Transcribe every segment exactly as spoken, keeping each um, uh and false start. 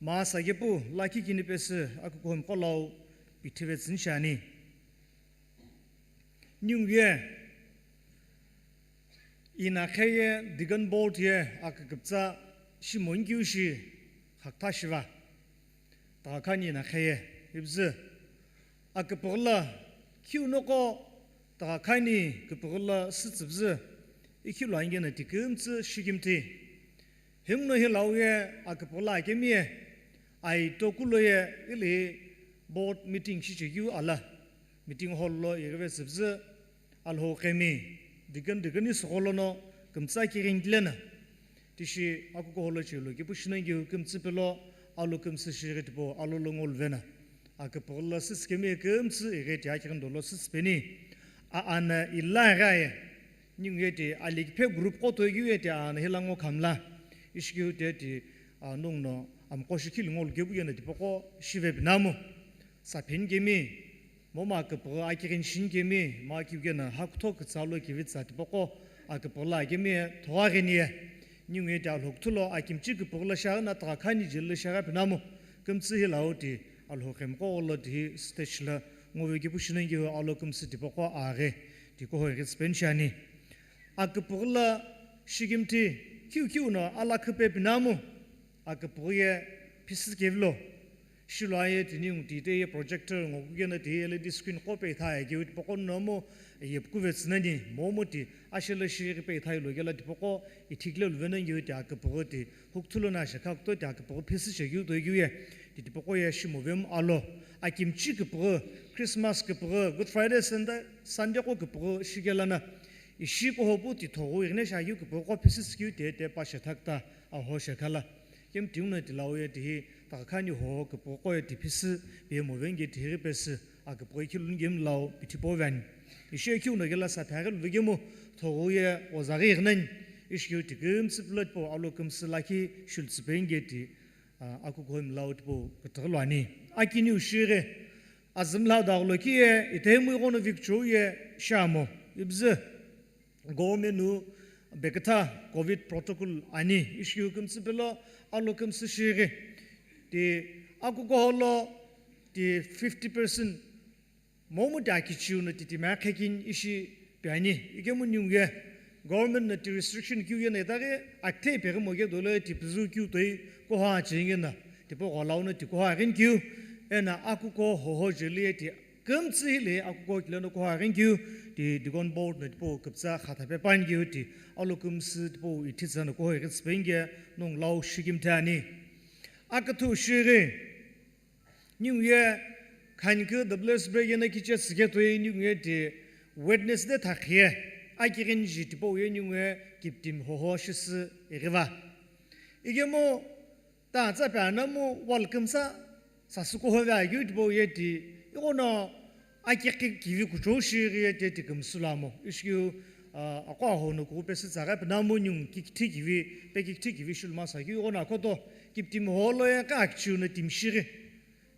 Masa kepu lakhi kini pesü akukuhou mqo lau pithive tsüni shiani. Ningu ye inakhe ye Deacon Board ye aküküpütsa shimoni keu shi khakütha shiva. Takhani inakhe ye ipüzü aküpüghü la khiu noqo takhani küpüghü la sütsüpüzü ikhilu angena tikümtsü shikimthi. Himno hi lau ye aküpüghü la akemi ye aitokulo ye ili board meeting shichekeu ala meeting hall lo ighive süpüzü Alhou qhemi deacon deaconess gholono kümtsü akighini tilena tishi akukuhou lo chelo kipu shinongi kümtsü pelo alo kümsü shighi tipau alo lo ngoluvena. Aküpüghü la süsükemi kümtsü ighi ti akighini dolo süsüpeni. A ana ila ghaye. Ningu ye ti alikiphe group qo toikeu ye ti ana hila ngo khamla. Ishikeu te ti, a, nungno amqo shikhi ngolu kepu yena tipaqo shive pinamu. Sapheni kemi, momu aküpüghü akighini shini kemi, ma kiu kena hakutho kütsa lo kivitsa tipaqo aküpüghü la akemi ye thogha ghini ye. Ningu ye ti Alhou kuthulo akimchi küpüghü la shaghi na takhani jeli la shaghi pinamu. Kümtsü hi lau ti Alhou qhemqo gholo ti hi stage la ngove kipu shinongi alo kümsü tipaqo aghi ti kuhou ighi tsüpeni shiani. Aküpüghü la shikimthi khiu khiu no alakhu pe pinamu aküpüghü ye phisü kevilo. Shilo aye tini ngu ti te ye projector ngo kukena ti L E D screen qo pe itha ye keu tipaqo nomu ye pukuve tsünani momu ti ashelo shighi pe itha ilo kela tipaqo ithikile luvenongi ti aküpüghü ti hukuthulo na shekha kuto ti aküpüghü phisü shekeu toikeu ye ti tipaqo ye shimovemu alo akimchi küpüghü Christmas küpüghü Good Friday Sunday Sunday qo küpüghü shikelana ishi kuhopu ti thoghu ighine shakeu küpüghü qo phisü sükeu te te pa shethakta aho shekhala. Kemu tinguna ti lau ye ti hi takhani hoho küpüghü qo ye ti phisü pe movenge ti hiri pesü aküpüghü ikhilu ngemu lau pithi poveni. Ishi ikhiu no kela saphaghi luve kemu thoghu ye ozaghi ighinani ishikeu ti kümtsü pelo tipau alo kümsü lakhi shulu tsüpeni ke ti, a, akukuhou mlau tipau kütüghü luani. Akiniu shighi azümla daghulo ki ye itemu ighono vikchou ye shamo ipüzü government nu bekütha covid protocol ani ishikeu kümtsü pelo alo kümsü shighi ti akukuhou lo ti fifty percent momu ti akichiu no titimi akhekin ishi piani ikemu ningu ye government no ti restriction kiu ye no itaghi akithe ipeghi moke dolo ye ti püzü kiu toi kuha chingena tipaqo lau no ti kuha ighini kiu ena akukuhou hoho jeli ye ti kümtsü hile akukuhou kile no kuha ighini kiu ti deacon board no tipau küpütsa khatha pe pani kiu ti alo kümsü tipau ithitsa no kuhou ighi tsüpeni ke nung lau shikimthi ani. Aküthu shighi Ningu ye khanikeu W S B ye na kiche tsüke toi ningu ye ti Wednesday thakhiye akighini ji tipau ye ningu ye kiptimi hoho shisü ighiva. Ikemu ta tsa pe anamu wall kümsa sasü kuhove akeu tipau ye ti ighono akighi kivi kuchou shighi ye te ti kümsü lamo. Ishikeu, a, aqo aho no kughupesü tsaghi pinamu ningu kikthi kivi, pe kikthi kivi shuluma sakeu ighono akoto kiptimi holo ye ka akichiu no timi shighi.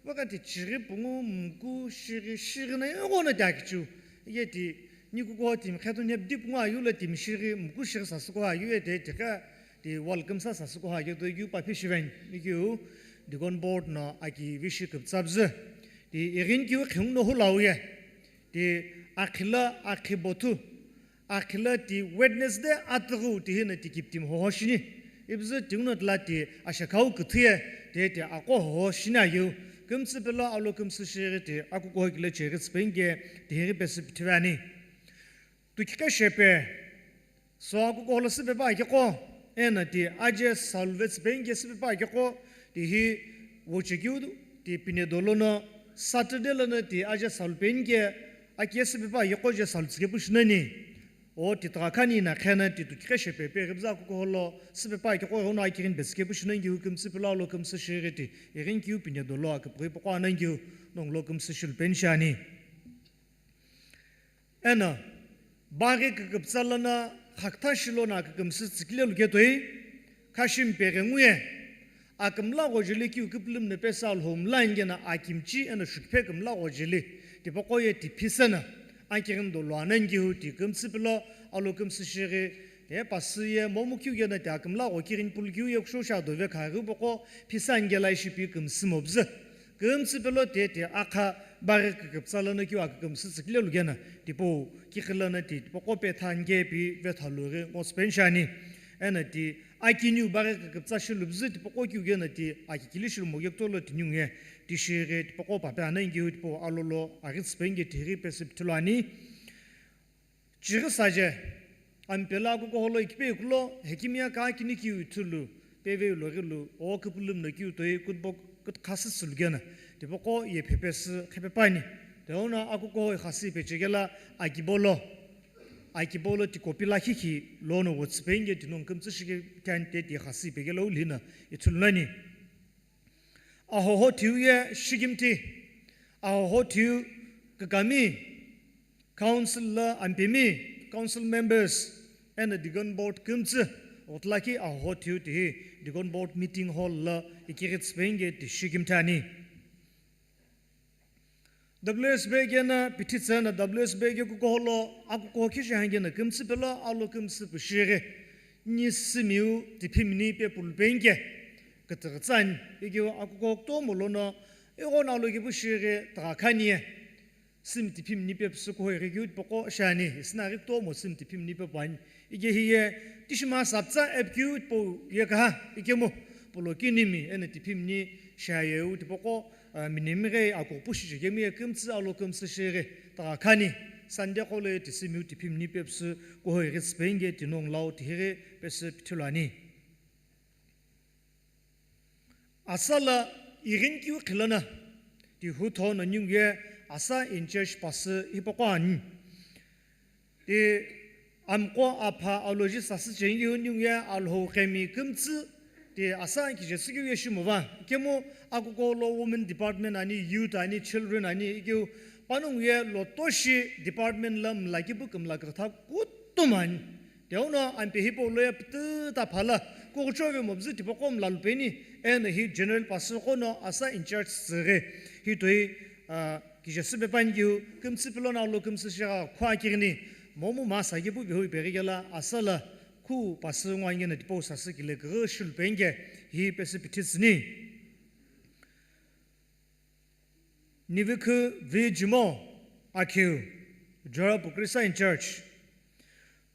Vaka ti chighi pungu muku shighi shighi na ighono ti akichiu. Ye ti nikukuhou timi kheto nyepdi pungu ayu lo timi shighi muku shighi sasü kuha ayu ye te ti ka ti wall kümsa sasü kuha ayu to yu papi shiveni. Ikeu deacon board no aki vishi küpütsa püzü. Ti ighini kiu khing no hulau ye. Ti akhila akhi bothu. Akhila ti Wednesday atughu ti hino ti kiptimi hoho shini. Ipüzü tinguna tila ti ashakhau küthü ye, ti ti aqo hoho shini ayu. Kümtsü pelo alo kümsü shighi ti akukuhou kile cheghi tsüpeni ke ti hiri pesü pithive ani. Tukikhe shepe. So akukuhou lo süpepa akeqo. Ena ti aje saluve tsüpeni ke süpepa akeqo. Ti hi vochekeu ti pine dolo no Saturday lono ti aje salupeni ke aki süpepa akeqo je salutsüke pu shinani. O ti takhani na khena ti tukikhe shepe pe ghibza kukuhou lo süpepa akeqo ighono akighini betsüke pu shinongi hu kümtsü pelo alo kümsü shighi ti ighini kiu pine dolo aküpüghü ipaqo anangiu nung lo kümsü shilupeni shiani. Eno, baghi küküpütsa lono khakütha shilono akükümsü tsükile luketoi, khashimi peghenguye, akümla ghojeli kiu küpülümno pesa lhomla ingena akimchi eno shukiphe kümla ghojeli, tipaqo ye tiphisena, akighini dolo anangihu ti kümtsü pelo, alo kümsü shighi, Te pasü ye momu keu yena te akümla gho kighini pulu keu ye kusho sha dove kha ghi poko phisa ngela ishi pi kümsü mobzü. Kümtsü pelo te te akha baghi küküptsa lana keu akükümsü tsükile lugena, tipau kikhilana ti tipaqo petha nge pi vetha lughi ngotsü penshani. Ena ti akiniu baghi küküptsa shilubzü tipaqo keu yena ti akikili shilumo yekutolo tiniu nge tishighi tipaqo pape ana ngiu tipau alolo aghitsü penge tihighi pesü pithulu ani. Chighi saje, ampela akukuholo ikipe ikulo, hekimiya ka kini kiu ithulu, peve loghilu, o küpülümno kiu toi kutbo kutkhasü sülugena, tipaqo ye phepesü khepepani. Teona akukuho ikhasü ipechekela akibolo, akibolo ti kopila khikhi lono wotsü penge tinong kümtsü shike kyan te ti ikhasü ipekela ulhina ithulu nani. Ahoho thiu ye shikimthi, ahoho thiu kükami, council la ampemi, council members, ena deacon board kümtsü, otlaki ahoho thiu tihi deacon board meeting hall la ikighitsü penge ti shikimthi ani. W S B gena pithi tsena W S B ge kukuholo akukuho khishi hangena kümtsü pelo alo kümtsü pishighi. Ni simiu tiphimni pe pulupengke. Kütüghütsü ani, ikeu akukuho kutomo lono, ighono alo kipu shighi tagha khani ye. Simi tiphimni pe püsü kuhoighi keu tipaqo shani, isina ghi kutomo simi tiphimni pe puani. Ike hiye tishima saptsa epkiu tipau ye kaha, ikemu, polo kinimi, ena tiphimni shayeu tipaqo, ah, minimi ghe akokpu shichekemi ye kümtsü alo kümtsü shighi, tagha khani, Sunday qolo ye tisimiu tiphimni pe püsü kuhoighi tsü penge tinong lau tihighi pesü pithulu ani. Asa la ighini keu khilana, ti hutho no ningu ye asa in charge pasü hipaqo ani. Ti amqo apha aloji sasü chengiu ningu ye alhou qhemi kümtsü, ti asa kije sükeu ye shimova. Ikemu akukuholo women department ani, youth ani, children ani, ikeu panongu ye lotoshi department la mla kipu kümla kükha kutomo ani. Teono ampe hipau loye pütüta phala, kukuchove mobzü tipaqo mla lupeni, eno hi general pasü qono asa in charge tsüghi, hi toi, ah, kije süpe panikiu, kümtsü pilono alo kümtsü shigha khua kighini, momu masa kipu vihu ipeghi kela, asa la khu pasü ngwangena tipau sasü kile kighi shilupengke, hi pesü pithi tsüni. Nivikhu V Jimo Akhiu, Jora Pukri sa in charge.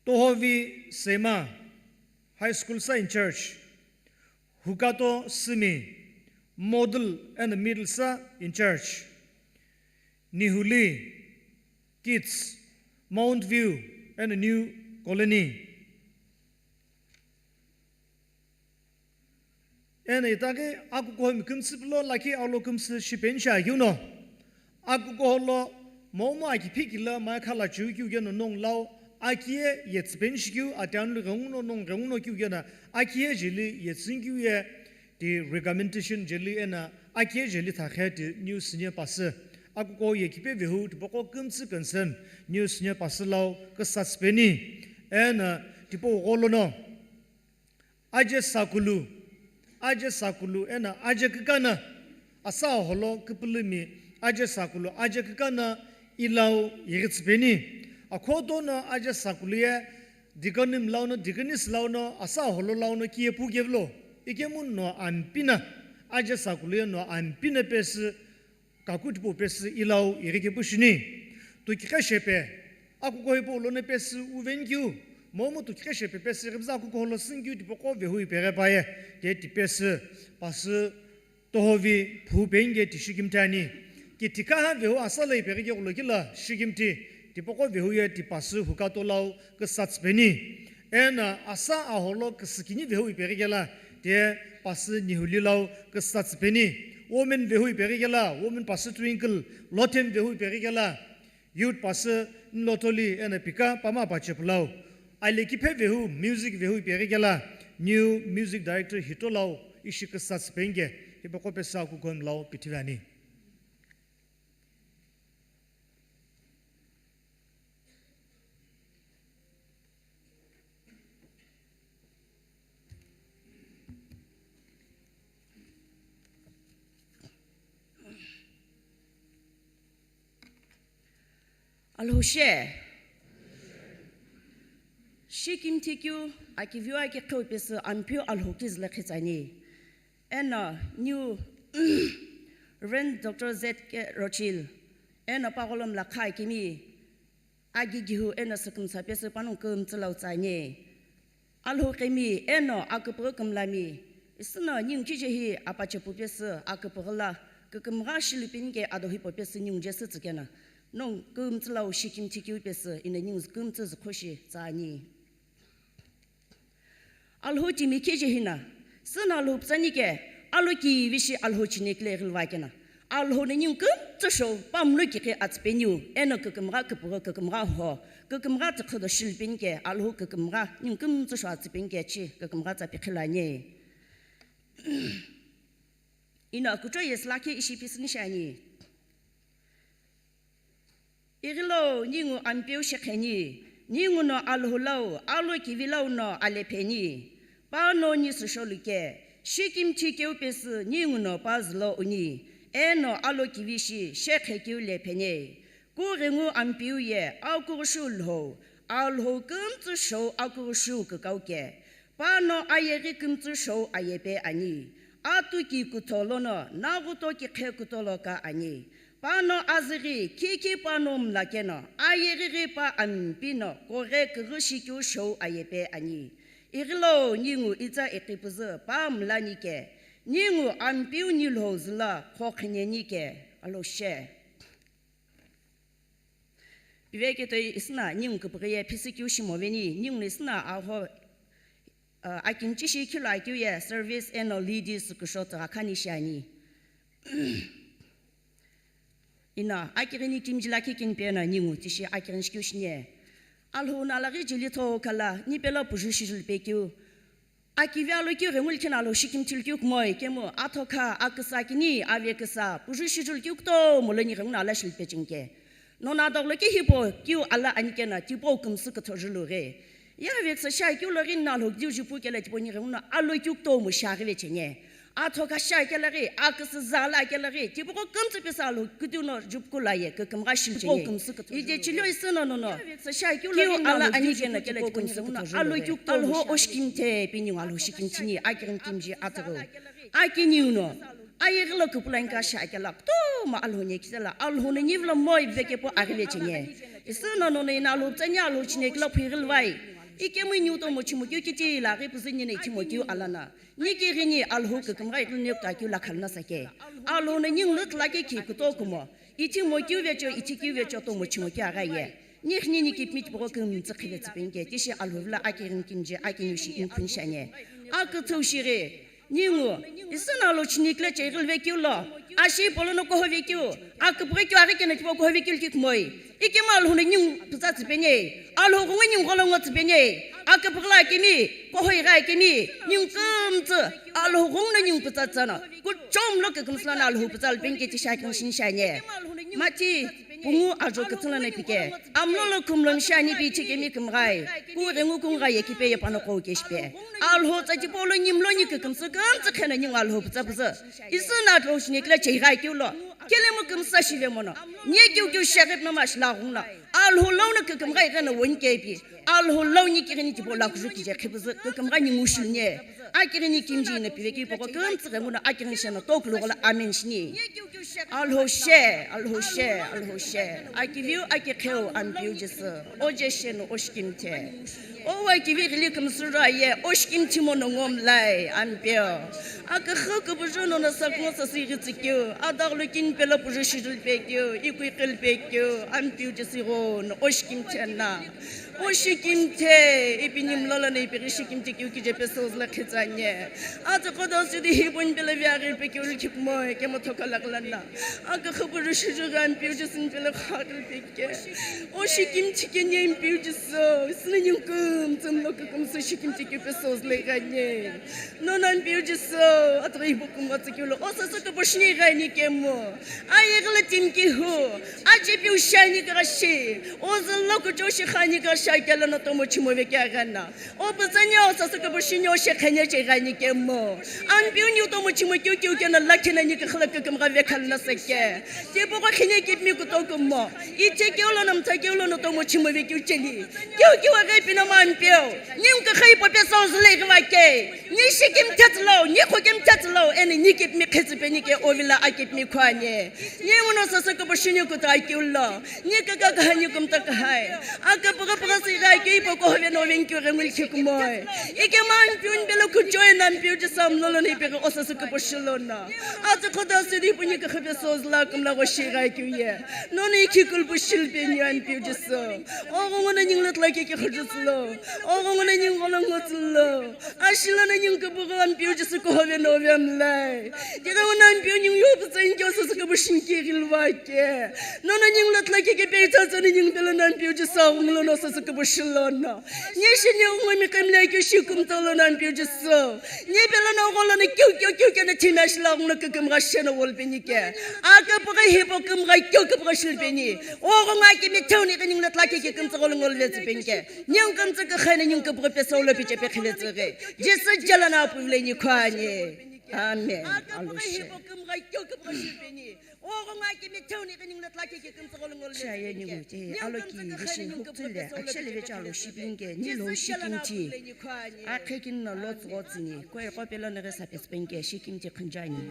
Tohovi Sema, High School sa in charge. Hukato Simi, Model and Middle sa in charge. Nihuli Kids, Mount View and New Colony. Eno itaghi akukuhomi kümtsü pilo lakhi alo kümtsü shipeni shi akeu no. Akukuholo momu akiphiki la mai khala chiu kiu keno nong lau akiye yetsü peni shikeu atianlu ghenguno nong ghenguno kiu keno akiye jeli yetsüni kiu ye ti recommendation jeli eno akiye jeli thakhe ti new senior pasü. Akukuho ye kipe vehu tipaqo kümtsü concern new senior pasü lau küsatsü peni. Eno tipau gholono. Aje sakulu, aje sakulu eno aje kükana, asa holo küpülümi aje sakulu aje kükana ilau ighitsü peni. Akhoto no aje sakulu ye deacon mlauno, deaconess launo, asa holo launo kiye pu kevilo. Ikemu no ampina, aje sakulu ye no ampina pesü kaku tipau pesü ilau ighi kepu shini. Tukiqeshepe, akukuho hipau lono pesü uveni kiu, momu tukiqeshepe pesü ighipüzü akukuho lo sünkiu tipaqo vehu ipeghi paye, ke tipesü, pasü tohovi phu penge tishi kimtani. Kithikaha vehu asa la ipeghi keghulo kila shikimthi, tipaqo vehu ye tipasü hukato lau küsatsü peni. Eno asa aholo küsükini vehu ipeghi kela, ti pasü nihuli lau küsatsü peni. Women vehu ipeghi kela, women pasü Twinkle, Lothem vehu ipeghi kela, youth pasü Nlotoli eno Pika pama pache pulau. Alekiphe vehu, music vehu ipeghi kela, new music director Hito lau ishi küsatsü penge, hipaqo pesü akukuhomi lau pithive ani. Alhou she. Shikimthi keu akiviu aki qheu pesü Ampeu Alhou kizülo khitsüani. Eno New Reverend Doctor Z K Rochil, eno pagholo mlakha akimi, agigihu eno sükümsa pesü panongu kümtsü lau tsüani. Alhou qhemi eno aküpüghü kümlami, isüno ningu kijehi apachepu pesü aküpüghü la kükümgha shilupeni ke ado hipau pesü ningu Jisü tsükena, nongu kümtsü lau shikimthi keu pesü ino ningu kümtsü zükhoshi tsüani. Alhou timi kijehi na, süno Alhou pütsani ke, alo kivi shi Alhou chini kile ghilva kena. Alhou no ningu kümtsü shou, pamlo kikhi atsüpeniu, eno kükümgha küpüghü kükümgha ho, kükümgha tükhüdo shilupeni ke, Alhou kükümgha ningu kümtsü shou atsüpeni ke chi, kükümgha tsa pikhilani. Ino kucho yesü lakhi ishi pisüni shiani. Ighilo ningu Ampeu shekheni, ningu no Alhou lau, alo kivi lau no alepheni. Pano ni süsholuke, shikimthi keu pesü ningu no pazülo uni, eno alo kivi shi shekhe keu lepheni. Kughengu Ampeu ye akughushu lhou, Alhou kümtsü shou akughushu kükauke. Pano ayeghi kümtsü shou ayepe ani. Atu ki kutholono, naghuto ki khe kutholo ka ani. Pano azüghi, khikhi pano mlakeno, ayeghi ghi pa Ampeu no, koghe kughu shikeu shou ayepe ani. Ighilo ningu itsa iqipüzü pa mlani ke, ningu Ampeu ni lhou züla khokhineni ke, Alhou she. Piveke toi isüna ningu küpüghü ye phisü keu shimo veni, ningu isüna aho, uh, akinchi shi khilo akeu ye service eno leaders kusho tsügha khani shiani. Ino akighini kimji lakhi kini peno ningu tishi akighini shikeu shini. Alhou no alaghi jeli tho kala, ni pelo puju shijulu pekeu. Akivi alo keu ghengulu kina Alhou shikimthi lukeu kumoi kemu, athokha, aküsa kini, ave küsa, puju shijulu keu kutomo lo ni ghengulu ala shilupecheni ke. Nono adoghulo ke hipau keu ala ani kena, tipau kümsü kütho julu ghi. Ye ave küsa shi akeu lo ghi na Alhou keu jupu kele tipau ni ghengulu alo keu kutomo shi aghi vecheni. Athokha shi akela ghi, aküsa zala akela ghi, tipau kümtsü pesü Alhou keu no jupu kula ye, kükümgha shilupecheni. Ide chilo isüno nono. Keu ala ani kena tipau kümtsü ghengulu alo keu kutomo Alhou oshikimthe, pini Alhou shikimthini, akighini kimji atsüghu. Akiniu no, ayeghilo küpülani ka shi akela, kutomo Alhou ni kithela, Alhou no ni vilo moi veke po aghi vecheni. Isüno nono ino Alhou pütsani Alhou chini kila phui ghilvai. Ikemu ni utomo chimo keu kiti la ghi püzü ni na ithimo keu alana. Ni kighini Alhou kükümgha ighilo ni kuta keu la khalna sake. Alhou no ni ngulu tla ke ki kutokumo. Ithimo keu vecho, ithi keu vecho tomo chimo keu aghaye. Ni khini ni kipimi tipau kümtsü khivetsüpeni ke, tishi Alhou vilo akighini kimji, akiniu shi inkhuni shani. Aküthüu shighi, ningu, isüna lo chini kile che ighilo vekeu lo, ashi polo no koho vekeu, aküpüghü keu aghi kena tipau koho vekeu lukeu kumoi. Ikemu Alhou no ningu pütsa tsüpeni, Alhou ghungu ningu gholo ngo tsüpeni, aküpüghü lo akimi, koho ighi akimi, ningu kümtsü, Alhou ghungu no ningu pütsa tsüno, kuchom lo kükümsü lono Alhou pütsa lupeni ke tishi akighini shini shani. Mathi, Pungu ajo küthü lono pike. Amlo lo khumlo mishi ani pi chikemi kümghai. Kughengu kümghai ye kipe ye pano kou keshipe. Alhou tsa tipau lo nimlo ni kükümsü kümtsü kheno ningu Alhou pütsa püzü. Isüna lo shini kile che ighai keu lo. Kelemu kümsa shive mono. Ni keu keu shaghi pino mashi la ghungno. Alhou lo no kükümghai gheno woni kepi. Alhou lo ni kighini tipau lo kuju kije khipüzü kükümghai ningu shuni. Akighini kimji ino pivekeu poko kümtsü ghenguna akighini sheno tokulu ghola amen shini. Alhou she, Alhou she, Alhou she. Akiviu akiqheu Ampeu Jisü. Oje sheno oshikimthe. O akivi ghili kümsü ra ye oshikimthi mono ngomlai Ampeu. Aküxü küpüzü nono sakungo sasü ighitsükeu. Adaghulo kini pelo puju shijulu pekeu. Ikui qhelu pekeu. Ampeu Jisü ghono oshikimthe na. Oshikimthe, ipi nimlo lono ipighi shikimthi keu kije pesü ozülo khitsüani. Atsüqo do sidi hipuni pelo viaghi pekeu lukeu kumoi kemu thokhala ghalana. Aküxü puju shijughi Ampeu Jisü ni pelo khaghi peke. Oshikimthi keni Ampeu Jisü, isüni ningu kümtsü mlo kükümsü shikimthi keu pesü ozülo ighani. Nono Ampeu Jisü, atsüqo hipau kumgha tsükeu lo, o sasü küpü shini ighani kemu. Ayeghilo timi kihu, achepiu shiani kughashi, ozülo kuchou shikhani kugha Shakelo no tomo chimo vekegana. O pütsünio sasü küpüshunio shekhene chegani kemo. Ampeu ni tomo chimo kiu kiu kena lakhe na ni khala kükümgha vekhalna seke. Tipoko khine kipmi kutokumo. Iche keulo no mtsa keulo no tomo chimo vekiu cheli. Kiu kiu aghe pino ma ampeu. Ni mkakhai po peso zule ghiva ke. Ni shikim tetlo, ni khokim tetlo, eni ni kipmi khetsipeni ke ovila akipmi khwane. Ni nguno sasü küpüshuni kuta kiulo. Ni kaka kahani kumta kahai. Aka pügha pügha si gha keu ipo kohove no ven keu rengul khikumoi. Ike ma ampeu ni belo kuchoi na ampeu ji samlo lo ni peghe o sasü küpüshulo na. Ati khoda sidi pu ni kakhape sozla kumla go shi gha keu ye. Nono ikhi kulpu shilpe ni ampeu ji so. Ogo ngona nyingla tla keke khajuslo. Ogo ngona nyingolo ngotslo. Ashilana nying küpügha ampeu Jisü kohove no vemlai. Tiga ngona ampeu nying yo pütsü inkyo sasü küpüshinki ghilwa ke. Nono nying lotla keke peitsa tsani nying pelo na ampeu Jisü aghungu lo no sasü küpüshulo no. Nye shi nye ungwe mi kemlai kyo shi kumtolo na ampeu Jisü. Nye pelo na ugolo na kyo kyo kyo kyo na thimi ashila aghungu lo kükümgha sheno wolpenike. Aka pügha hipo kümgha kyo küpügha shilpeni. Ogo nga kimi theuni ka nying lotla keke kümtsa golo ngol vetsi penike. Nying kümtsü kükhai na nying küpüghi pesau lo piche pekhile tsüghi. Jisü jala na puvile ni khwani. Amen. Alo she. Shaya ni gute, alo ki, ishi hukutule, akshele vecha lo shipinge, ni lo shikinti. Akhe kin no lo tsotsini, kwe kopelo nege sapespenke, shikinti khanjani.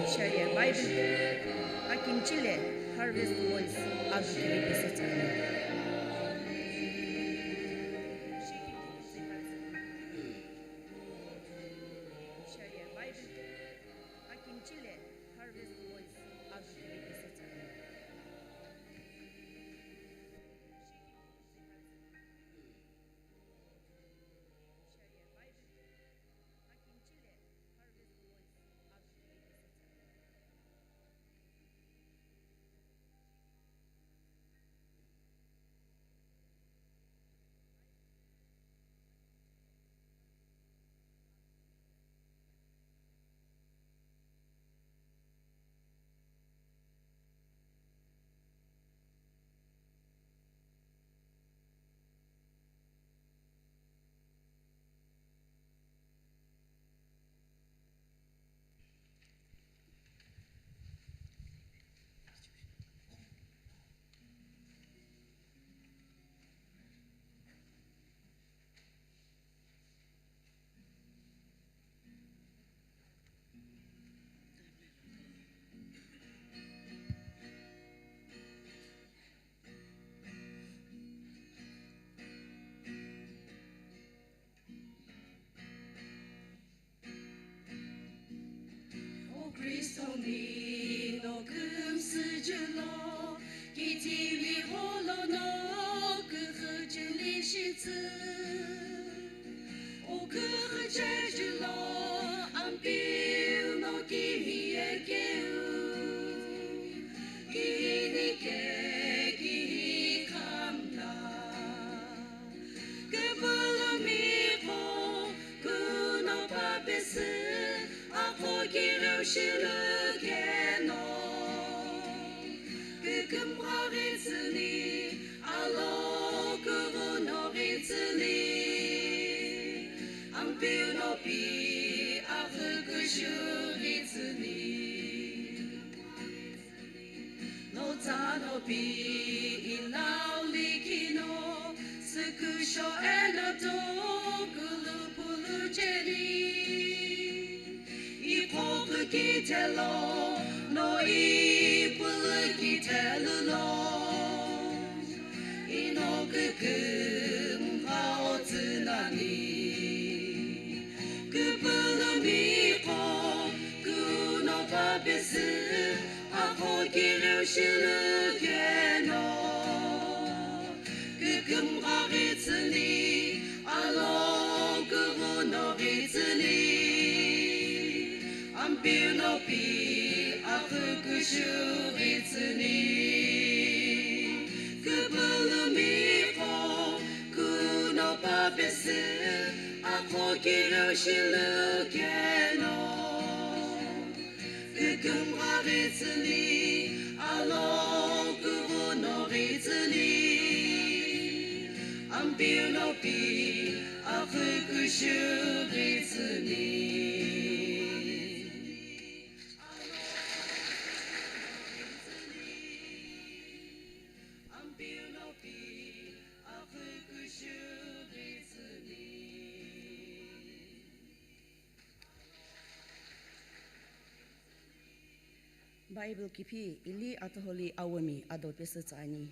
Share Bible, Akimchile, Harvest Voice, Agu Kiri Pesetsang. Share Bible, Akimchile, Harvest Voice, Agu Kiri Pesetsang. Pi ilau likino, sükusho eno tokulu pulu cheni. Iqo kükitelo, no ipulu kitelo lo. Ino kükümgha otsünani. Küpülümi iqo, kuno papesü, aqo kireu shilukeno. Kükümgha ghitsüni, alo kughuno ghitsüni. Ampeu no pi akhukushu ghitsüni. Küpülümi iqo, kuno papesü, aqo kireu shilukeno. Kükümgha ghitsüni, alo kughuno ghitsüni. Ampeu no pi akhukushu ghitsüni. Bible kiphi Eli atoholi awomi ado pesü tsüani.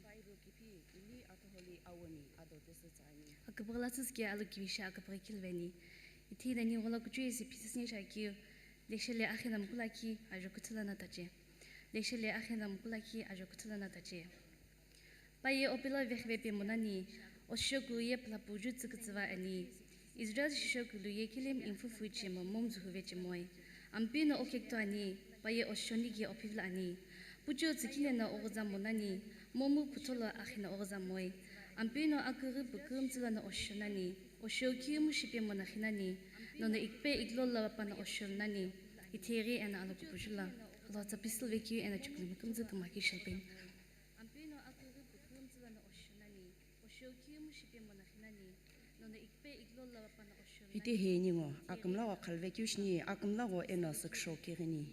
Bible kiphi Eli atoholi awomi ado pesü tsüani. Akübüghi latsüsüki alo kivi shi akübüghi khiluveni. Ithi nani ghola kuchou isi phisüsüni shakeu, lekshele akhi na mkulakhi ajo kuthulana tache. Lekshele akhi na mkulakhi ajo kuthulana tache. Paye opilo vekhive pemo nani, oshoku ye pulapu ju tsükütsüva ani. Israel shishokulu ye kilim infufu chemo momu zuhuve chemoi. Ampeu no okekto ani, paye oshoni ki ophivla ani. Pucho tsükine no oghüzamo nani, momu kutholo akhi no oghüzamoi. Ampeu no aküghü pükümtsüla no oshonani, oshoki mu shipemo na khinani, nono ikpe iglo lava pana oshonani. Itheghi ena alokupu jula, lo tsa pisil vekeu ena chukulu mükümtsü kümaki shilpeni. Itehi ningu, akümlagho khalve keu shini, akümlagho eno süksho kighini.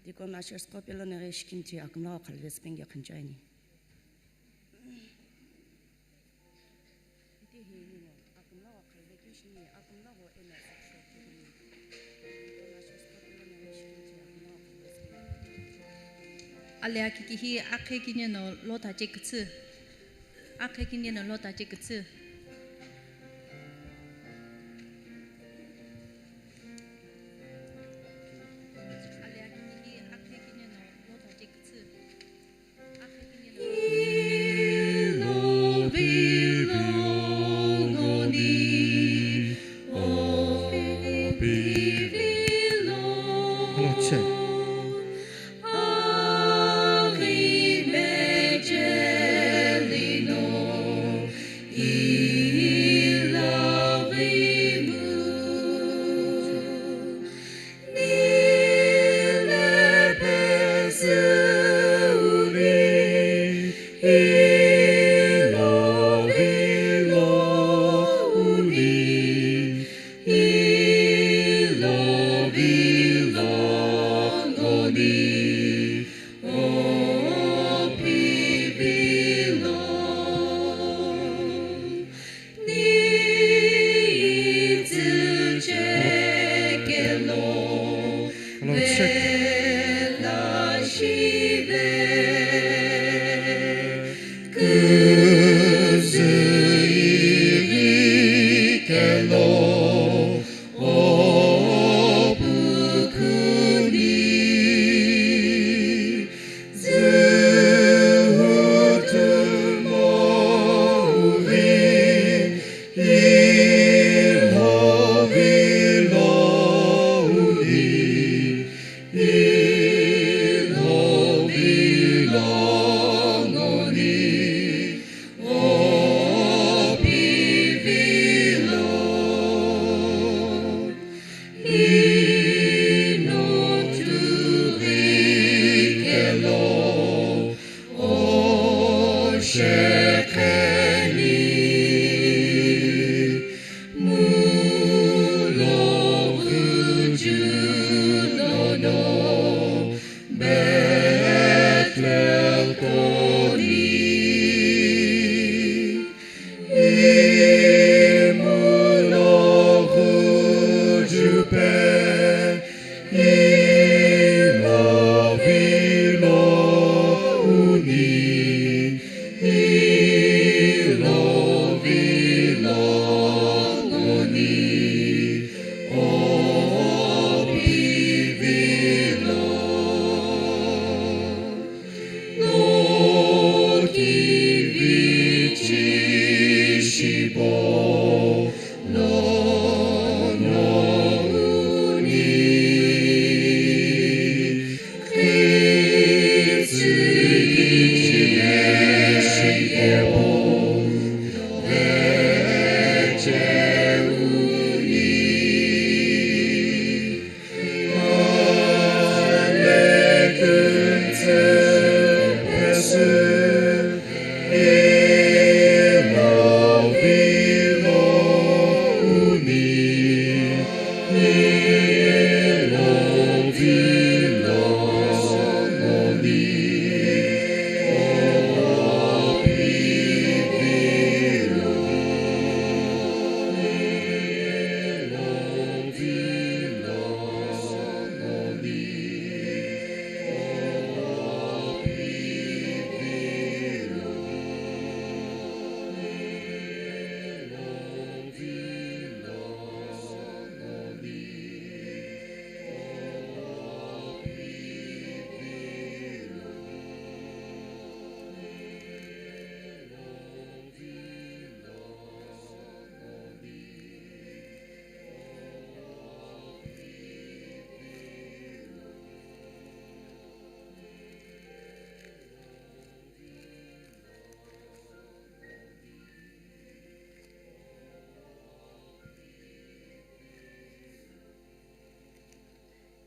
Deacon ushers qo pelo neghi shikimthi akümlagho khalve süpenge khunchani. Itehi ningu, akümlagho khalve keu shini, akümlagho eno süksho kighini. Ale akitihi akhe kine no lota chekütsü. Akhe kine no lota chekütsü. Ale akitihi akhe kine no lota chekütsü.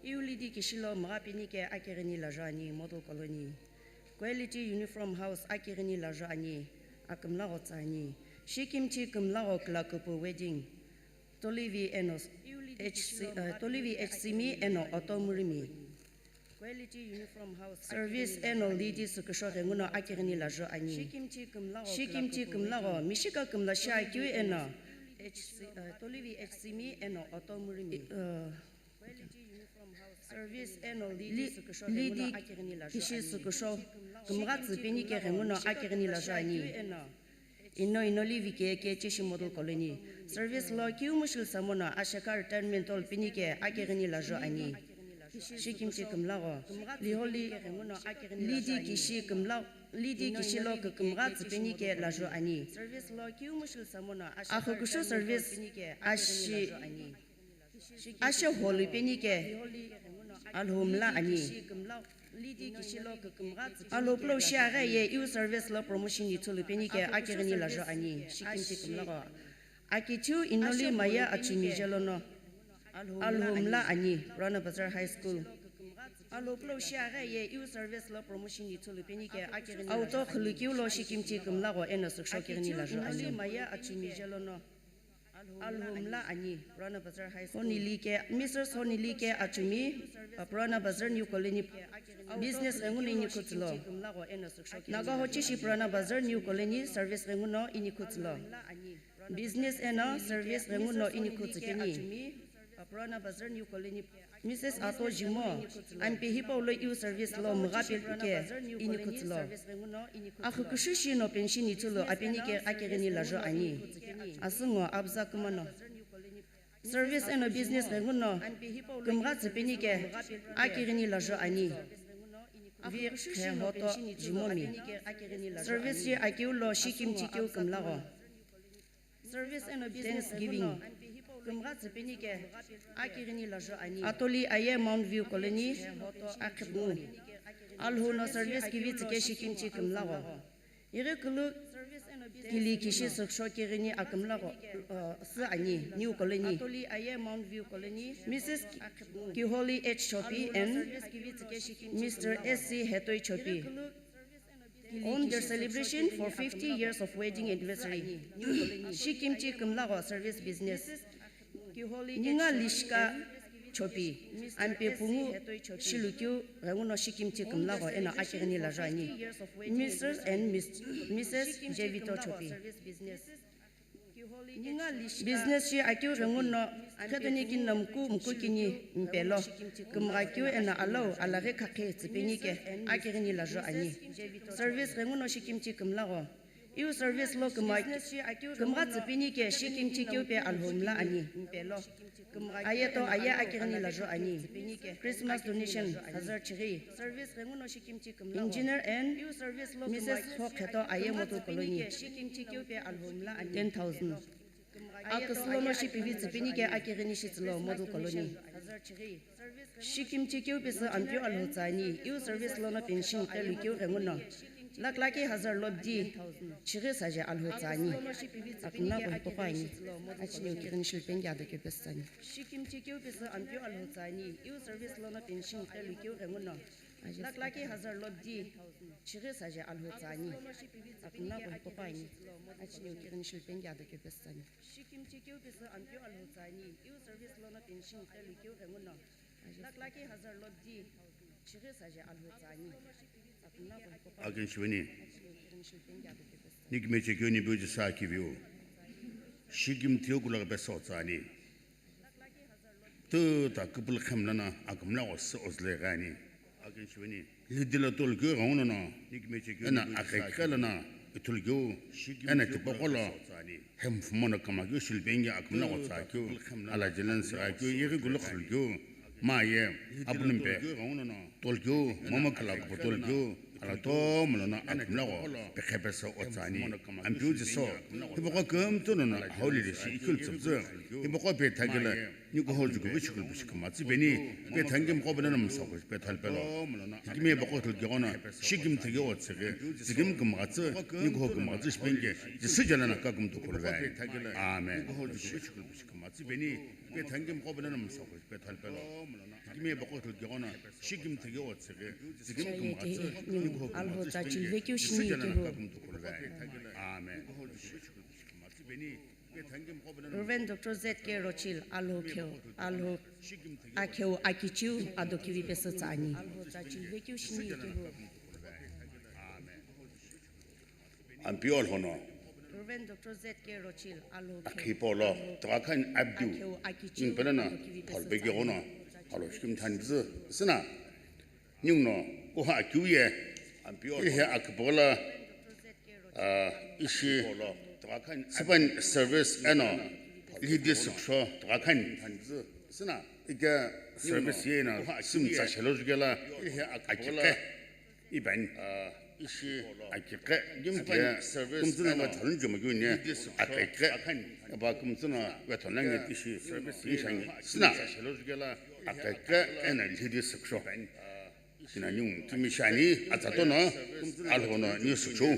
Iu Lidi Kishilo mgha penike akighini lajo ani, Model Colony. Quality Uniform House akighini lajo ani, akümlagho tsa ani. Shikimchi kümlagho kulakupu wedding. Tolivi eno H C, uh, Tolivi H C mi eno Auto Murimi. Service eno Lidi Süküsho ghenguno akighini lajo ani. Shikimchi kümlagho mishika kümla shi akeu eno H C, uh, Tolivi H C mi eno Auto Murimi. Uh, Service eno Li-, Lidi Kishi Süküsho kümgha tsü penike ghenguno akighini lajo ani. Ino ino Livi ke ke Cheshi Model Colony. Service lo kiumu shil samono asheka retirement hall penike akighini lajo ani. Shikimchi kümlagho. Liholi Lidi Kishi kümla-, Lidi Kishi lo kükümgha tsü penike lajo ani. Axüküsho service ashi Ashe holi penike Alhou mla ani. Alhou pulo shi aghi ye iu service lo promotion ithulu penike akighini lajo ani. Shikimchi kümlagho. Akithiu inoli maya achumi jelono Alhou mla ani, Purana Bazar High School. Alhou pulo shi aghi ye iu service lo promotion ithulu penike akighini auto khulukeu lo Shikimchi kümlagho eno Süküsho kighini lajo ani. Maya achumi jelono Alhou mla ani, Purana Bazar High School. Honili ke, Missus Honili ke achumi, uh, Purana Bazar New Colony, business ghenguno inikhu tsülo. Naga Hochishi Purana Bazar New Colony service ghenguno inikhu tsülo. Business eno service ghenguno inikhu tsü keni. Missus Ato Jimo, ampe hipau lo iu service lo mgha penike inikhu tsülo. Axüküsho shi no pension ithulu apenike akighini lajo ani. Asü ngo abza kümano. Service eno business ghenguno kümgha tsü penike akighini lajo ani. Axüküsho shi no pension ithulu apenike akighini lajo ani. Service shi akeu lo Shikimchi keu kümlagho. Service eno business Thanksgiving. Kümgha tsü penike akighini lajo ani. Atoli aye Mount View Colony, Akhibngu. Alhou no service kivi tsüke Shikimchi kümlagho. Ighi kulu kili kishi Süküsho kighini akümlagho, uh, sü ani, New Colony. Atoli aye Mount View Colony. Missus Kiholi H Chopi and Mister S C Hetoi Chopi. On their celebration for fifty years of wedding anniversary, Shikimchi kümlagho service business. Ninga Lishka Chopi, ampe pungu shilukeu ghenguno Shikimchi kümlagho eno akighini lajo ani. Mister and Miss, Missus Jevito Chopi. Business shi akeu ghenguno, khetoni kini no mku, mku kini mpelo, kümgha keu eno alau alaghi khakhe tsü penike akighini lajo ani. Service ghenguno Shikimchi kümlagho. Iu service lo kümgha, kümgha tsüpini ke shikimchi keu pe Alhou mla ani. Aye to aye akighini lajo ani. Christmas donation hazar chighi. Engineer and Missus Ho Kheto aye Model Colony. Ten thousand. Aküsü lono shipivi tsüpini ke akighini shitsülo Model Colony. Shikimchi keu pesü Ampeu Alhou tsü ani, iu service lono pension qhelu keu ghenguno. Lakh lakhi hazar lobdi, chighi saje Alhou tsü ani. Akümla ko hipaqo ani. Achini ukighini shilpeni ke ado keu pesü tsü ani. Shikimchi keu pesü Ampeu Alhou tsü ani, iu service lono pension qhelu keu ghenguno. Lakh lakhi hazar lobdi, chighi saje Alhou tsü ani. Akümla ko hipaqo ani. Achini ukighini shilpeni ke ado keu pesü tsü ani. Shikimchi keu pesü Ampeu Alhou tsü ani, iu service lono pension qhelu keu ghenguno. Lakh lakhi hazar lobdi, chighi saje Alhou tsü ani. Akümla ko hipaqo ani. Akin shiveni. Nikime chekeu nipu jisa kiviu. Shikim thiu kulak peso tsü ani. Tuta kupul khem lana akümla ko sü ozle gani. Lidi la tolkeu ghenguno no, ena akhekhe lana ithulkeu, ena tipaqo lo, hemfumo no kümkeu shilpeni ke akümla ko tsü keu, ala jelan sü keu, yeghi kulu khulkeu, maye, apulumpe, tolkeu, momo khala kupu tolkeu, ala tomo lono akümla ko, pekhe pesa o tsü ani, Ampeu jiso, hipaqo kümtsü nono, hauli le shi ikul tsüptsü, hipaqo pe thakila, Nikuho jukuvi shikulu pushi kümtsü peni, pe thangim qo bena namsa ko pe thalpelo. Hikimi baqo thulki ghono, shikim thegi o tsege, zigim kümghatsü, nikuho kümghatsü shipeni ke, Jisü jalana kakum tukhulve. Amen. Pe thangim qo bena namsa ko pe thalpelo. Hikimi baqo thulki ghono, shikim thegi o tsege, zigim kümghatsü, nikuho kümghatsü shipeni ke, Jisü jalana kakum tukhulve. Amen. Reverend Doctor Z K Rochil, Alhou kheu, Alhou akheu akichiu ado kivi pesü tsü ani. Ampeu Alhou no. Reverend Doctor Z K Rochil, Alhou kheu, akhipo lo, Alhou tokha khani abdiu, akheu akichiu, ningpela na, ado kivi pesü phalbe tsü ani. Ghono, Alhou shikim thanizü, sina. Ninguno kuha akiu ye, ihi akipola, ah, ishi, sipan service eno, lidi sükshou, ika service ye no, sim tsa shelo jukela, ihi akikhe, iban, ishi akikhe, gimkhe, kumtsuna ma thalun juma gune, akikhe, aba kumtsuna ma thalun nge ishi, ishi sina, akikhe, ena lidi sükshou. Tina ningu timi shani, atsa tono, Alhou no niu sükshou.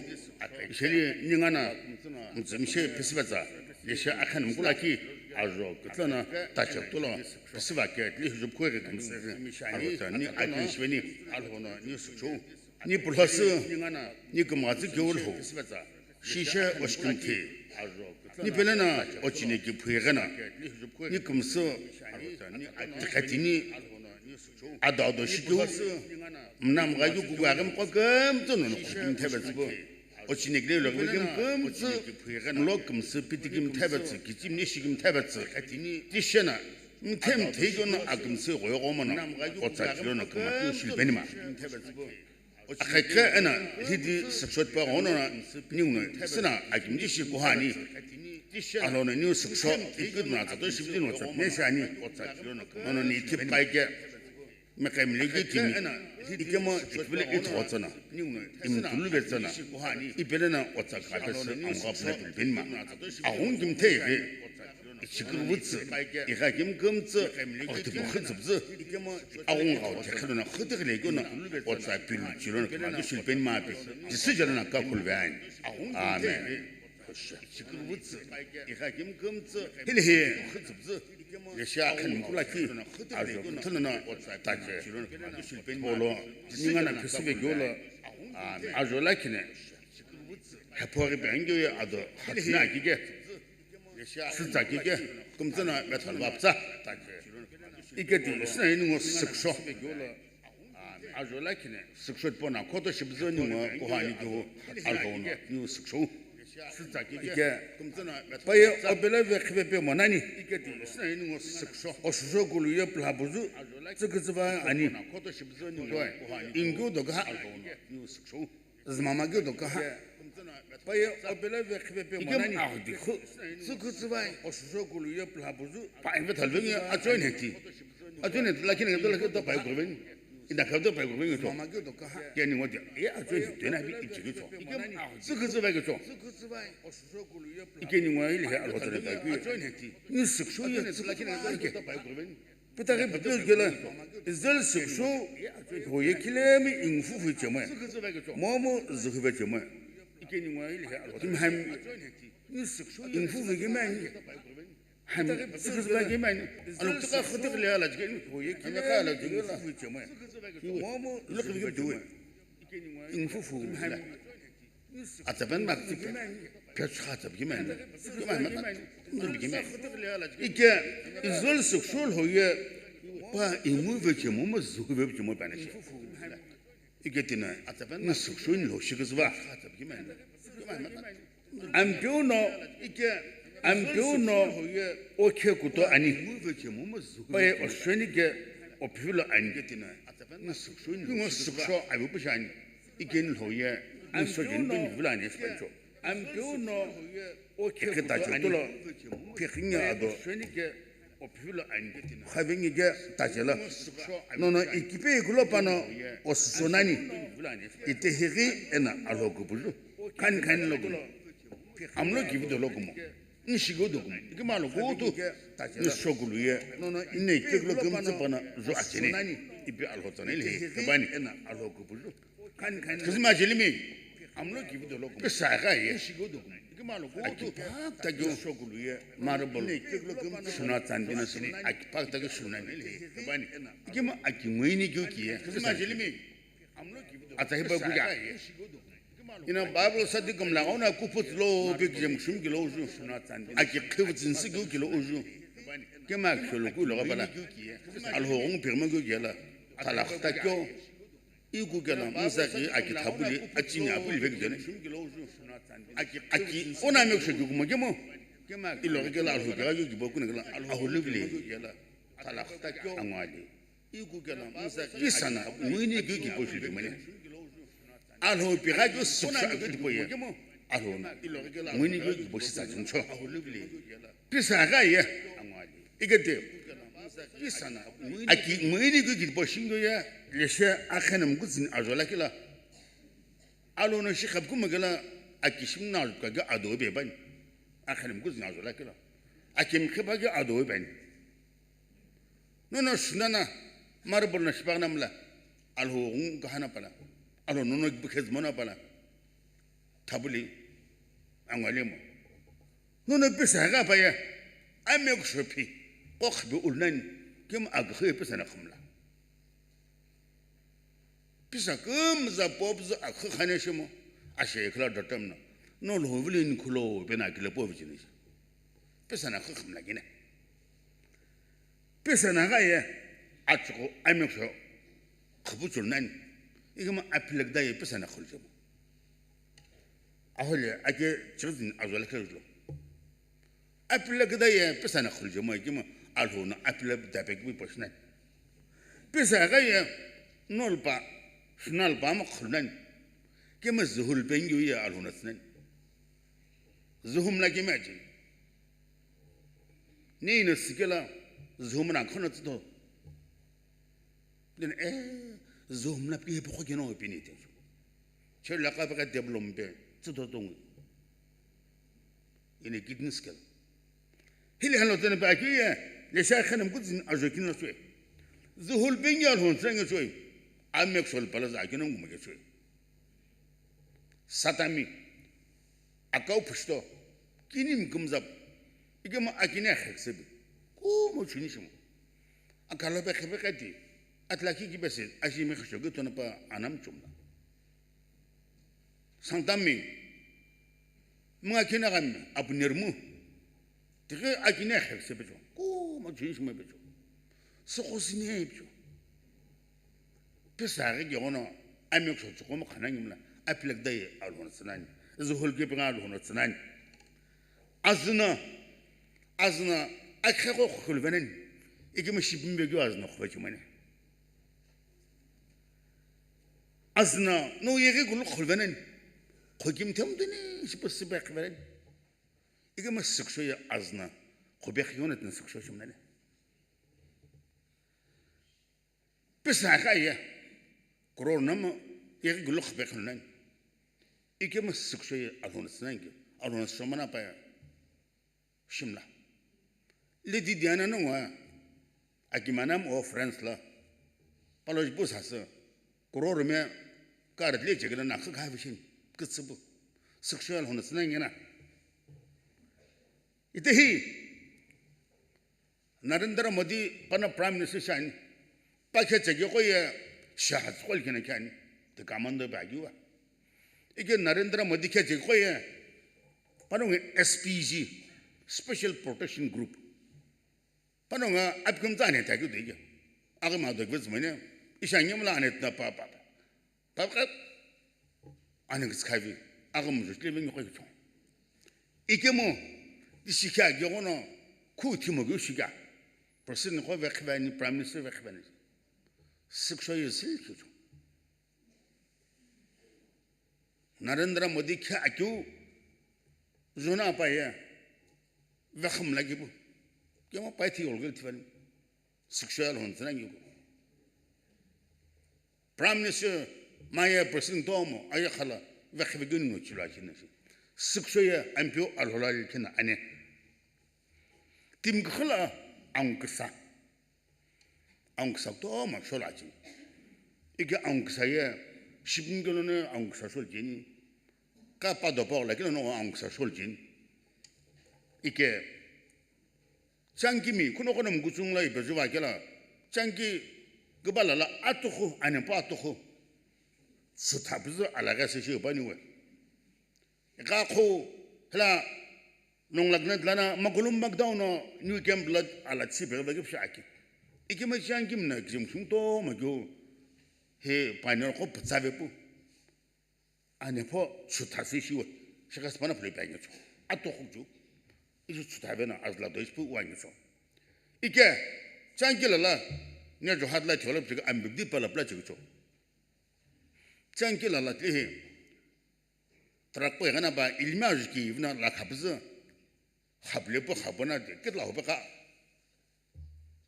Isheli ningana, mtsimi she pisivatsa, leshe akhan mkulaki, ajo kutlana, tache kutulo, pisiva ke, tli hujub kwe ke kumse, Alhou ta ni akin shiveni, Alhou no niu sükshou. Ni pulhasü, ni kümghatsü ke Alhou. Shisha oshikimthi. Ni pelena ochine ki phuighena. Ni kümsü tikhatini ado ado shikiu. Mnam ghayu kuku aghi mqo kümtsü nono khukim thepetsüpu. Ochine ki lelo khukim kümtsü. Mlo kümsü pitikim thepetsü, kichim ni shikim thepetsü. Tishena, mthem theikyo no akümsü ghoyoghomo no. Otsa kilo no küma kyo shilpenima. Akhekhe ena lidi sükshou tipau ghono na ninguno sina akimdi shi kuhani. Alhou no niu sükshou ikiduna tsato shibidi no tsapine shani. Nono ni ithip kaike. Meqemliki timi. Ikemo ikibile ithotsana. Imtuluvetsana. Ipelena otsa kapesü amgha pule pinma. Aghungi mtheivi. Ichikirivütsü, ighakim kümtsü, aghutipu khütsüptsü, aghungu gha uthekheluna khütighileikuna, otsa pilu chilona kümatu shilpeni mapi, Jisü jalona kakhuluveni. Amen. Ichikirivütsü, ighakim kümtsü, hilihi, khütsüptsü, yesha akhan mkulaki, ajo kuthanana, taje, polo, ningana phisive gyolo, ajo lakine, hephori bengyo ado, hatina kike, Sütsa kike, kümtsüna methon vapsa. Iketi, sina iningu sükshou. Ajo lakine, sükshou pona, koto shibzü ningu kuhani kihu, Alhou no, ningu sükshou. Ike, paye obela ve khive pe monani. Iketi, sina iningu sükshou. Oshusho kulu ye plabuzu, tsükütsüva ani. Ingyo doka, Alhou no, ningu sükshou. Zmama keu doka ha. Paye opela ve khipe pe monani. Ikemu aghi dikhu. Tsükütsü vai. Oshusho kulu ye pla buzu. Paye ve thalvengi achoin heti. Achoin heti lakini ke lakini to paye kurveni. Ina khabdo paye kurveni to. Mama ke to kaha. Keni ngodi. Ye achoin heti na bi ichi ke to. Tsükütsü vai ke to. Ikeni ngwa ile he alhotane ta ki. Ni siksho ye tsükütsü vai ke. Pitaghi pipeu kela, Israel siksho, hoye khilemi ingufufu chemwe. Momu zuhuve chemwe. Kimham, ingufufu kimani. Ham, siksho kimani. Alo tuka khutuk le ala chikeni, hoye khilemi ingufufu chemwe. Momu zuhuve chemwe. Ingufufu la. Atsapen mak tipe. Pechha tsap kimen. Kimen mak. Ndur kimen. Ike Israel siksho hoye pa inguve chemo ma zuhuve chemo pa na shi. Ike tina atsapen mak siksho ni lo shikizwa. Ampeu no, ike ampeu no okhe kuto ani. Paye oshweni ke opivilo ani. Ngo siksho avi pushani. Ikeni lhoye, ngiso jeni peni vula ni espancho. Ampeu no, ekhe tacho tolo, pekhinge ado, khavenge ke tachela. Nono ikipe ikulo pano, osuso nani, itehiri ena alho kupuju. Khani khani lo kumo. Amlo kivi dolo kumo. Nishigho dokum, ikima lo kutu, nishokulu ye, ine keklo kemtse pana zo achene, ipi alho tsana ile, kebani, ena alho kupuju. Kizima jelimi, pesa ka ye, aki pak takyo, marble, suna tsandina sini, aki pak takyo suna ni, kebani, ikima aki ngwini kyo kiye, kizima jelimi, Atsa hipa kuya. Ina Bible study kumla ona kuput lo pe kijem shum kilo uju. Aki khivutsin si kilo uju. Kema kilo ku lo pala. Alho gong pirma ku gela. Tala khata kyo. Iku gela msa ki aki thabuli achini apuli vek jene. Aki ona me kusho kuma kemo. Ilo gela alho gela ki bokuna gela alho livli gela. Tala khata kyo angwali. Pisa na ngwini keu kipo shi tumene. Alho pigha keu suksa keu kipo ye. Alho na ngwini keu kipo shi sa chuncho. Pisa gha ye. Ikete. Pisa na ngwini. Aki ngwini keu kipo shi ngo ye. Leshe akhene mkuzini ajola kila. Alho na shi khap kuma kila. Aki shimna ka ke ado be bani. Akhene mkuzini ajola kila. Aki mkhipa ke ado be bani. Nono shunana, marble na shipagna mla, alho ghung kahana pala, alho nono bukhez mona pala, thabuli, angwali mo. Nono pisa gha pa ya, ame kushopi, kokh bi ulnani, kim agkhu pisa na khumla. Pisa kumza pobza akhu khane shimo, ashe khla datam na, no lho vili ni khulo, pena kile po vijini. Pisa na khumla gine. Pisa na gha ye, achughu amekho, khupu chul nani. Ikima apilak da ye pisa na khul jemo. Ahole, ake chizin azwala khul jlo. Apilak da ye pisa na khul jemo, ikima alho na apilak da pek bi posh nani. Pisa gha ye, nolpa, shnalpa ma khul nani. Kima zuhul pengyu ye alho na tsnani. Zuhum la kima jin. Nina sikela zuhum na khona tsito. Then, eh, zuhum na pi pe khokeno pini te. Chela ka pe ka develop pe tsito tongu. Ine kidney skel. Hili halo tene pa ki ye, le sha khanem kutzin ajo kin la swe. Zuhul pengyu alhon tsenge swe. Amek sol pala za kino ngumake swe. Satami, akau phushito, kini mkumzap, ikema akine kheksebi, kumo chuni shimo. Akalo be khebe kati, atlaki ki bese, ashi me khasho ke tona pa anam chumla. Sangtami, mga kina gami, apunermu, tike akine kheksebi cho, kumo chuni shimo be cho. Sokosine be cho. Pisa ghi gyono, amekho tsükomo khana ngimla, apilak dai alhono tsünani. Zuhul ke pinga alhono tsünani. Azüna, azüna, akhego khulvenani. Ikima shipimbe gyo azüna khuvechimani. Azüna, no yeghi gulu khulvenani. Khokimthemu tini shipu süpe qhivereni. Ikemu süksho ye azna, khubekhi yonatna süksho shimnani. Pesa kha ye, crore nama, yeghi gulu khubekhi nani. Ikemu süksho ye alhona sünangi, alhona sumana pa ye. Shimla. Lady Diana no ngwa, akimana mo France la. Palo jipu sasü. Crore me card le chekela na kha kha vishin. Kütsüpu. Sexual hona sina ngena. Ite hi. Narendra Modi pana Prime Minister shani. Pakhe chekeko ye shahad khol kena kyani. Te commando ba giwa. Ike Narendra Modi khe chekeko ye. Panonga S P G, Special Protection Group. Panonga apiküm tsa ane takyu dege. Aghi ma dogve zmane. Isha nyamla ane tna pa pa pa. Pa pa. Ane gitskavi. Aghi mu jle vengi khoi chong. Ikemu, di shikha ge gono, khu thimo ge shikha. President ko vekhi vani, Prime Minister vekhi vani. Sexual ye sil khi chong. Narendra Modi khe akeu zona apaye vekham lagipu. Kemo pai thi olgel thivani. Sexual hon tsana ngiku. Prime Minister maya President tomo aya khala vekhi vegin no chila china shi. Sexual ye ampio alhola kina ane. Tim khala angksa. Angksa kutomo sholachi. Ike angksa ye shipni kelo ne angksa sholchini. Ka pado pa la kelo no angksa sholchini. Ike changki mi kuno kono mkuchung la ipe juva kela. Changki kebala la atuhu ane pa atuhu. Suthapizu alaga se shi bani we. Ika kho hela nonglak na dlana makulum makdau no new camp la ala chi be be kipsha aki. Iki ma chiang kim na kim sung to ma gyo he pioneer ko patsa ve pu. Ane pho chutha si shiwa. Shaka spana phle pa ngi chu. Ato khu chu. Isu chutha ve na azla do ispu wa ngi chu. Ike chang ki la la ne jo hat la thiola pchik am big di pala pla chik chu. Chang ki la la tli he. Trakpo egana ba ilmi ajuki ivna la khapzü. Khaple pu khapona de, kitla hope ka.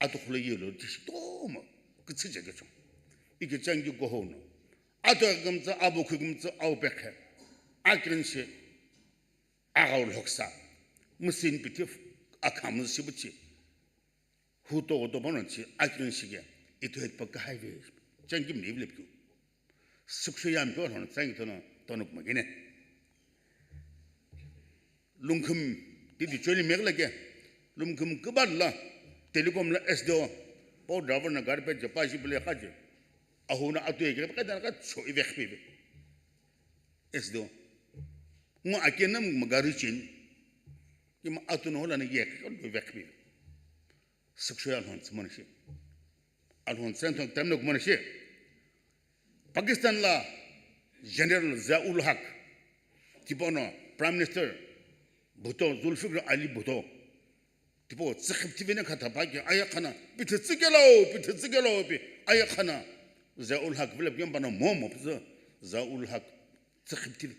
Atu khule yelo tishi toma. Kitsi jage chong. Ike changi go hono. Atu gamtsa, abu khugumtsa, au pekhe. Akrin shi. Agau loksa. Musin pitif. Akamuz shibuchi. Hu to to bono chi akyon shige, ito het pa kahai ve, changim ni vlep kyu. Suksho yam pyo hon tsang tono, tonuk magine. Lungkhum, di di choli meg lage, lungkhum kubar la, telecom la S D O, po driver na garbage pa ji bile khaje. Ahuna atu ye ka ka dan ka cho i vekh pibe. S D O. Ngo akenam magari chin. Kima atu no la ne ye ka do vekh pibe. Sexual alhon tsumana shi. Alhon sen ton temno kumana shi. Pakistan la General Ziaul Haq. Tipono Prime Minister Bhutto, Zulfikar Ali Bhutto. Tipo tsikhip tivene khatha paki aya khana, pithe tsikelo, pithe tsikelo pi, aya khana. Ziaul Haq vile pyam pana momo pizza, Ziaul Haq tsikhip tive.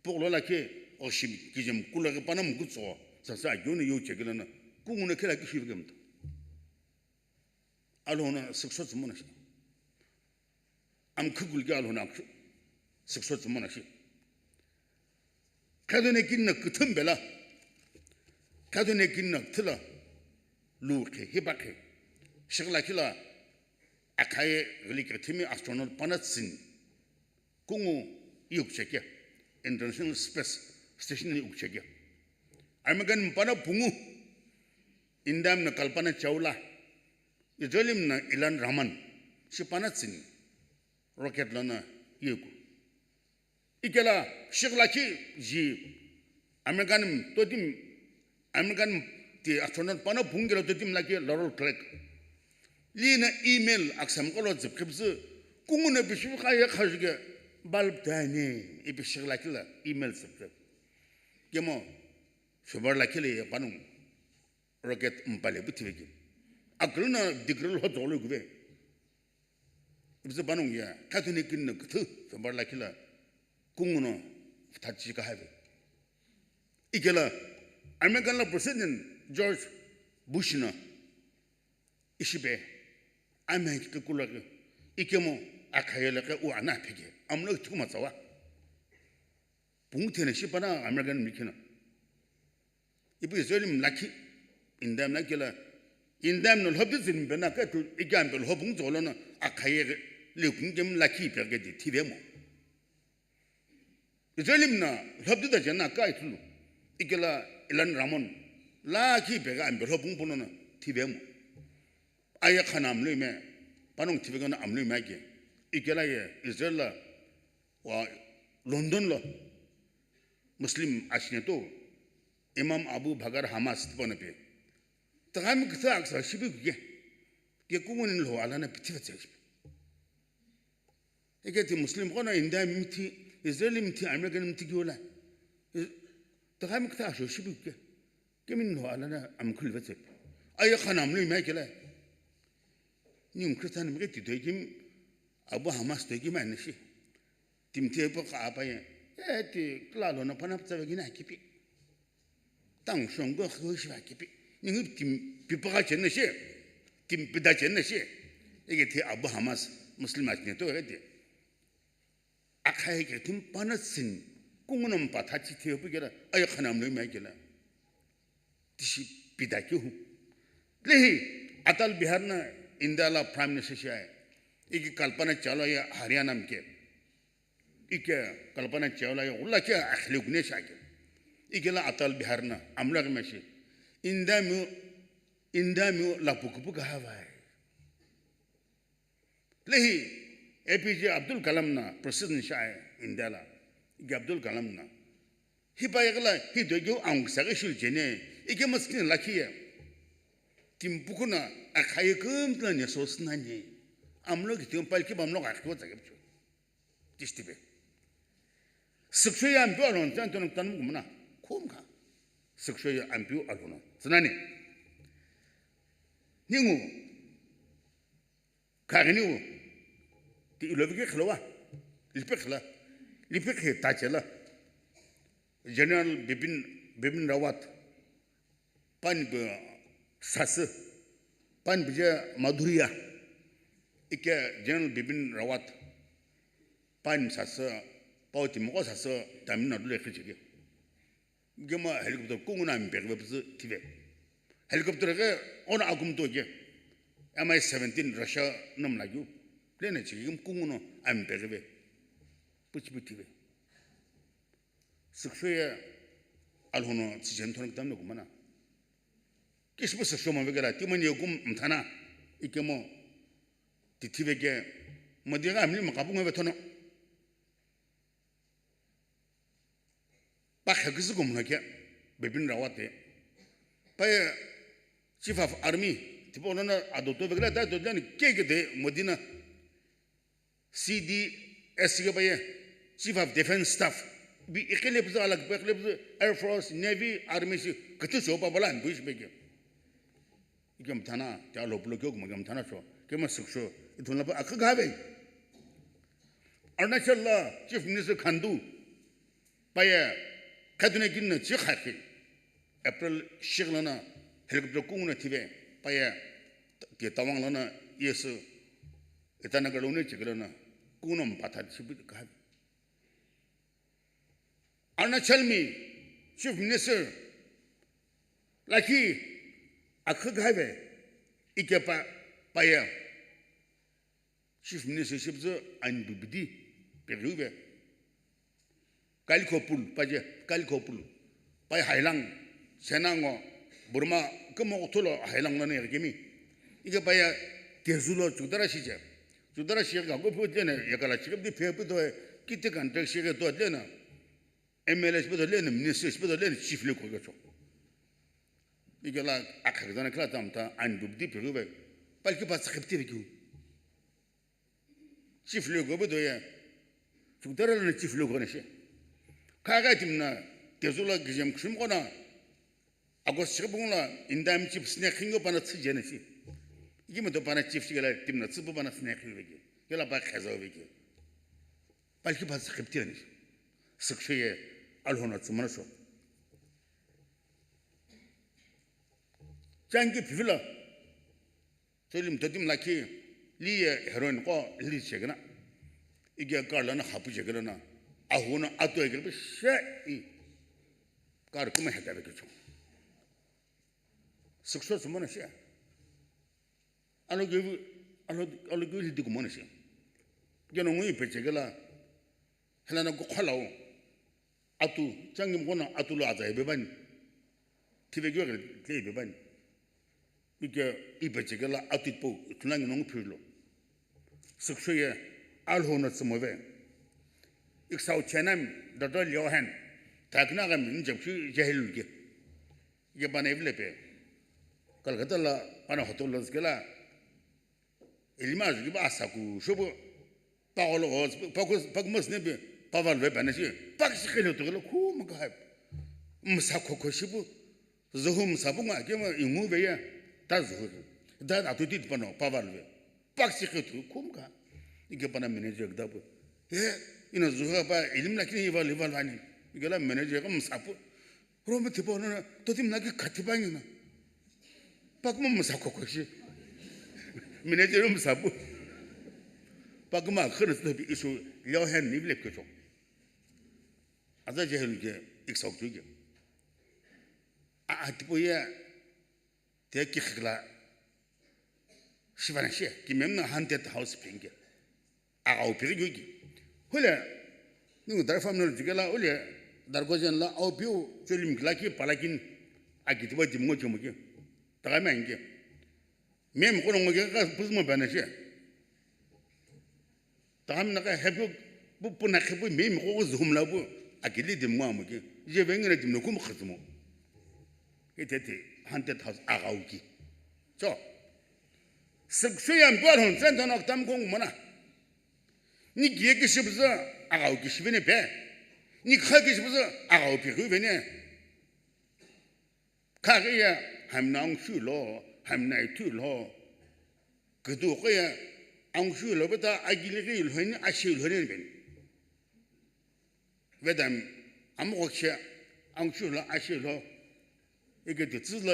Poklo la ke, oshim, kijem kula ke pana mukutso, sasa agyone yo chegilana, kunguna kela ki shiv gemta. Alhona sexual tsumana shi. Am khugul ke alhona sexual tsumana shi. Kadone kinna kuthum bela. Kadone kinna kuthula. Lu ke, hiba ke. Shikla kila. Akhaye gili ke thimi astronaut pana tsin. Kungu yukchekya, International Space Station yukchekya. American pana pungu, Indian na Kalpana Chawla, Israel na Ilan Rahman, shi pana tsini, rocket lana yuku. Ikela shikla ki ji, American totim American ti astronaut pana pungelo to tim laki Laurel Clark. Lina email aksam kolo zip khipsu kunguna bishu kha ya khajige bulb tani ipi shikla kila email zip khip. Kemo shobar la kile ya panung rocket mpale buthibe ki. Akluna digril ho zolo gube. Ibzu panung ya, Catholic kin na kuthu, sobar la kila. kungu no pthachi kahave. Ikela American la President George Bush no ishipe amhe kikula ke ikemo akhayele ke u ana pheke amlo thikuma tsawa. Pungu thene shipana American mikhina. Ipu Israel mlakhi, India mlakhi la, India mno lhobi zin bena ke tu, ikyam pe lhobung zolo no, akhaye le kung kem lakhi pe ke di thive mo. Israel mna lhobi da jena kai tulu, ikela ilan Ramon, lakhi pe ke ampe lhobung pono no, thive mo. Aya khana amlui me, panong thive ke na amlui me ke, ikela ye Israel la, wa London lo, Muslim ashine to, Imam Abu Bakar Hamas tipona pe. Tagami kitsa aksa shibi kuke. Ke kungun lo alana piti vetsa shibi. Eke ti Muslim kono India mithi, Israel mithi, American mithi kiola. Tagami kitsa asho shibi kuke. Kemin lo alana amkhul vetsa. Aya khana amlui me kela. Ni Christian mi ke ti toikim, Abu Hamas toikim anishi. Timthe pa ka apa ye. E ti kla lo na pana tsa vegina kipi. Tang shongo kho shiva kipi. Ningu tim pipa ka chenne she. Tim pida chenne she. Ege the Abu Hamas Muslim achine to ege the. Akhai ke tim pana sin. Kungunam pa thachi the pu kela. Ay khanam lo mai kela. Tishi pida kyu. Lehi Atal Bihari na India la Prime Minister shi ai. Iki Kalpana Chawla ya Haryana mke. Ike Kalpana Chawla ya ula ke akhli gune shake. Ike la Atal Bihari na amla ke mashi. India mu, India mu la puku puku havai. Lehi A P J Abdul Kalam na President shi ai India la. Ike Abdul Kalam na. Hi pa yakala hi do gyo ang sa ke shul jene. Ike maskin lakhi ya. Tim puku na akhaye kum tla ne sos na ne. Amlo ki tim pal ki bamlo ka khwa tsa ke. Tishtibe. Sikshwe ya ampeu alhon tsan tono tanu kumna. Khum kha. Sikshwe ya ampeu alhon. Tsanani. Ningu. Kagini u. Ti ilovi ke khlowa. Lipe khla. Lipe khe tachela. General Bipin, Bipin Rawat. Pani bu sasü. Pani bu je Madhurya. Ike General Bipin Rawat. Pani sasü. Pau ti moko sasü. Tamil Nadu le khichike. Gema helicopter kunguna mi pegbe püzü thive. Helicopter ke ona akum to ke. M I seventeen Russia nam lagyu. Plane chigim kunguno ami pegbe. Puchi puchi ve. Sikshwe ya alhono tsijen thono kitam no kumana. Kishbu sikshwe ma vegela timani yokum mthana. Ikemo tithive ke madiga amli makabunga ve thono. Pa khaküzü kumla ke Bipin Rawat te. Pa ye Chief of Army tipo nona adoto vegela ta to dani ke ke de Modi na C D S ke pa ye Chief of Defense Staff bi ikele püzü alak pa ikele püzü Air Force, Navy, Army shi katu so pa bala ambu shi bege. Ikem thana, te alo pulo kyo kuma kem thana sho, kema sik sho, ithun la pa akha gave. Arunachal la Chief Minister Khandu, pa ye, khaduna kin na chi khakhi. April shik lana, helicopter kunguna thive, pa ye, ke Tawang lana, yes, Itanagar lana, chik lana, kunguna mpatha chibi gave. Arunachal mi Chief Minister lakhi akha gave ikepa pa ye Chief Minister shipzu ani bibidi peghiuve. Kalikhopul, pa je Kalikhopul, pa ye Hailang, Senango, Burma, kemo kuthulo Hailang lana yegikemi. Ike pa ye Tezu lo chukdara shije. Chukdara shije ka kupu tene yekala chikap di phe pu to kiti contract shije to tene. M L A shipedo leno, minister shipedo leno, chief le kokecho. Ikela akha kizana kila tamta, ani bibidi peghiuve. Palki pa sakipti vekiu. Chief le kobe do ya. Chukdara lana chief le kone she. Kha ga timna, Tezu la gijem kshim kona. Agos chibung la, indam chief sne khingo pana tsi jene shi. Ikime do pana chief shigela timna, tsibu pana sne khingo veki. Kela pa khazo veki. Palki pa sakipti ani. Süksho ye Alhou no tsümano sho. Changi phivilo. Cholim totim lakhi li ye heroin qo li chekena. Ige car lana khapu chekena na. Ahu no ato ekele she i. Car kuma heta be kicho. Süksho tsümano she. Alo ge, alo, alo ge li dikumo na shi. Geno ngui peche gela, helana go khalau. Atu, changi mkona atu lo aza ebe bani. Tive gyo gel tle ebe bani. Bike i peche gela atu po, tunangi nongu phirlo. Süksho ye, Alhou no tsümove. Iksau chenam, dada liohen. Takna gami, njepshi jahil ge. Ike pana ivile pe. Calcutta la pana hotel lo zikela. Ilima ziki ba asaku shobo. Pagolo os, pakus, pakmas ne pe. Paval ve pana shi. Pak shi khelo to gelo khuma ka hai. Msa khokho shibu. Zuhu msa bu nga ke ma ingu ve ya. Ta zuhu. Da da tu tit pano paval ve. Pak shi khe tu khum ka. Ike pana manager da pu. He, ina zuha pa ilim lakini ival ival vani. Ike la manager ka msa pu. Romi tipo na, to tim lagi khati pa ina. Pak ma msa khokho shi. Manager msa pu. Pak ma khana sta bi isu leo hen ni bile kecho. Aza jehel ke iksau tu ke. A, a tipo ya. Te ki khikla. Shivana shi, ki mem na haunted house pinge. A au piri gyu ki. Hule, ningu dar fam no jigela, hule, dar gojen la, au piu, cholim gila ki, palakin, a ki tiba dim ngo chomo ki. Taga me ange. Mem kono ngo ki ka puzmo bana shi. Tagham na ka hepu, pu, pu na khepu, me, me, ko, ko, zuhum la pu, akili dim ngwa mo ki, je veng na dim no kum khazumo. Ite te, haunted house, agau ki. So, sik suyam pu alhon, sen ton ok tam kong mo na. Ni gie ki shibu za, agau ki shibene pe. Ni kha ki shibu za, agau pi hu vene. Khaghi ye hamna angshu lo, hamna ithu lo. Kudu qo ye angshu lo beta agili ghi lo ni ashe lo ni ben. Vedam amqo khe angshu lo ashe lo. Ike de tsü lo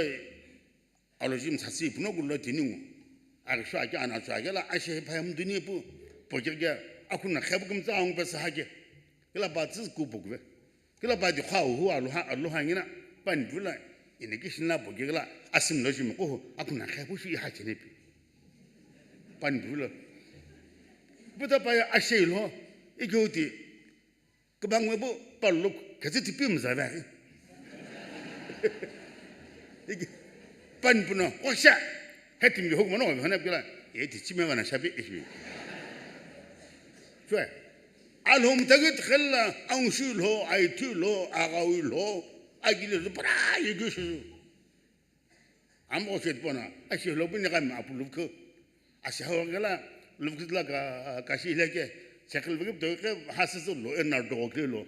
alojim sasi puno gulo tini ngu. Agisho ake ana cho ake la ashe phayam duni pu. Poke ke akuna khebu kumtsa ang pesa hake. Kila ba tsü ku pokve. Kila ba di kha hu alu ha, alu ha ngina. Pan pula ini ki shina poke kila asim lo jim ko akuna khebu shi ha chene pi. Pan pula. Buta pa ya ashe lo. Ike uti. Kubang webu paluk, khetsi tipi mzave. Iki, pan puno, osha, hetim yo hukmano, hana pila, e ti chime wana shapi ishi. Chwe, alhom tagit khella, angshu lo, aitu lo, agawi lo, agili lo, para yugu shu. Amo shet pona, ashi lo bini kam apu lubku. Ashi hawa gala, lubku la ka, ka shi le ke, chakil bigi to ke, hasi so lo, enar do ke lo.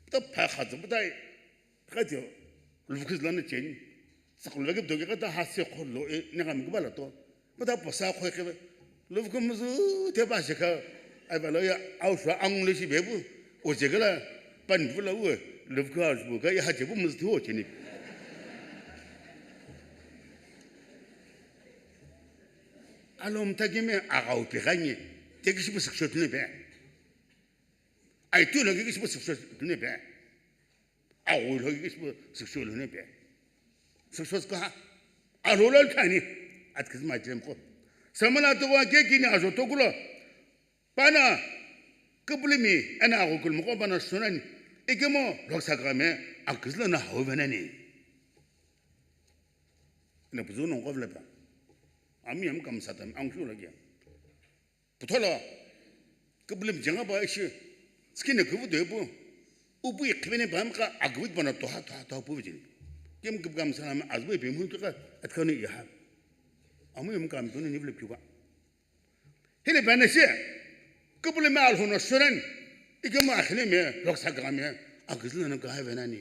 Ta pha kha to, ta, ka to, lubku la ne chen. Chakil bigi to ke, ta hasi kho lo, e, ne kam gubala to. Mata posa khoi khebe. Luvku muzu te ba shekha. Ai balo ya au shwa ang le shi bebu. O jegela pan pula u. Luvku au shwa ka ya haje bu muzu tu o cheni. Alom takime agau pe ganye. Te kishi bu sikshot ne be. Ai tu lo kishi bu sikshot ne be. Aghu lo ki sükshö lo ne pe. Sükshö ska ha. Alo lo thani. Atkizma jem ko. Samana to wa ke kini ajo to kulo. Pana. Kıpülümi ena aghu kul moko pana sunan. Ikemo loksa kame. Akizla na hau venani. Ne puzu no kovle pa. Ami am kam satam ang shu lagi. Putholo, kıpülümi jenga pa ishi, tsikine küvü do epu, upu ikhivene pa mka agüvü pana toha, toha, toha pu vijini. Kem küpükam sana me azbu epe mu kika, atkani iha. Amu yum kam tuni nivle pyuka. Hile bana shi, kıpülümi alhono sunan, ikemu akhine me, loksa kame, agüzlana kaha venani.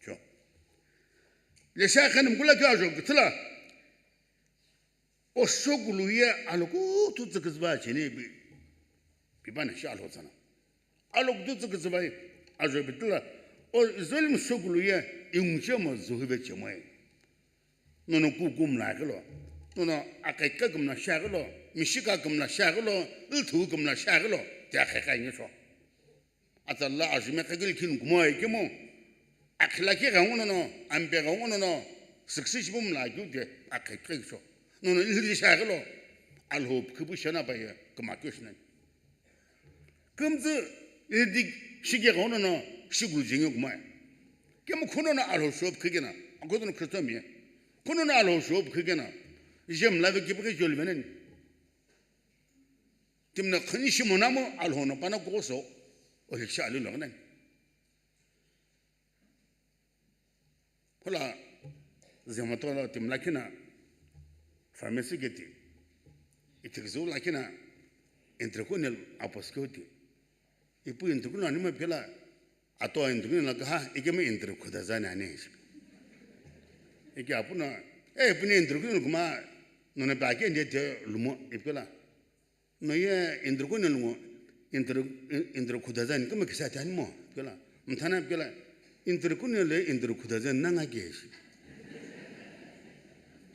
Cho. Lesha khanim kula kya jo, gitla. Osho kulu ye alokutu tsüküzüva cheni bi, bipana shi alhotsana. Alokutu tsükütsü vai, ajo pitila, o Israel msukulu ye, iunguchemo zuhuve chemoi. Nono kuku mla kilo, nono akaika kümla shakilo, mishika kümla shakilo, ilthu kümla shakilo, te akaika ingesho. Atala ajime kakil kin kumo ekemo, akhila ki gangu nono, ampe gangu nono, siksi shibum la kyu te akaika isho. Nono ilhi shakilo, alho pkhibu shana paye, kama kyo shinan. Kümtsü idik shike ghono no shigulu jenge kumai. Kemu khuno no alho shop khikena, akoto no Kristo mi. Khuno no alho shop khikena, jem lave kipike jol venen. Timna khani shimo namo alho no pana koso, o hiksha alu no nan. Hola, Zomato lo timla kina, pharmacy geti, itikzu la kina, intercontinental apos kyo ti. Ipu intercontinental anima pela, ato intercontinental la kaha, ikema intercontinental zani ane ishi. Ike apuna, eh, ipuni intercontinental kuma, nona pa ke nde te lumo, ipela. No ye intercontinental ngo, inter-, in-, intercontinental zani kama kisa tani mo, pela. Mthana pela, intercontinental le intercontinental zani nanga ke shi.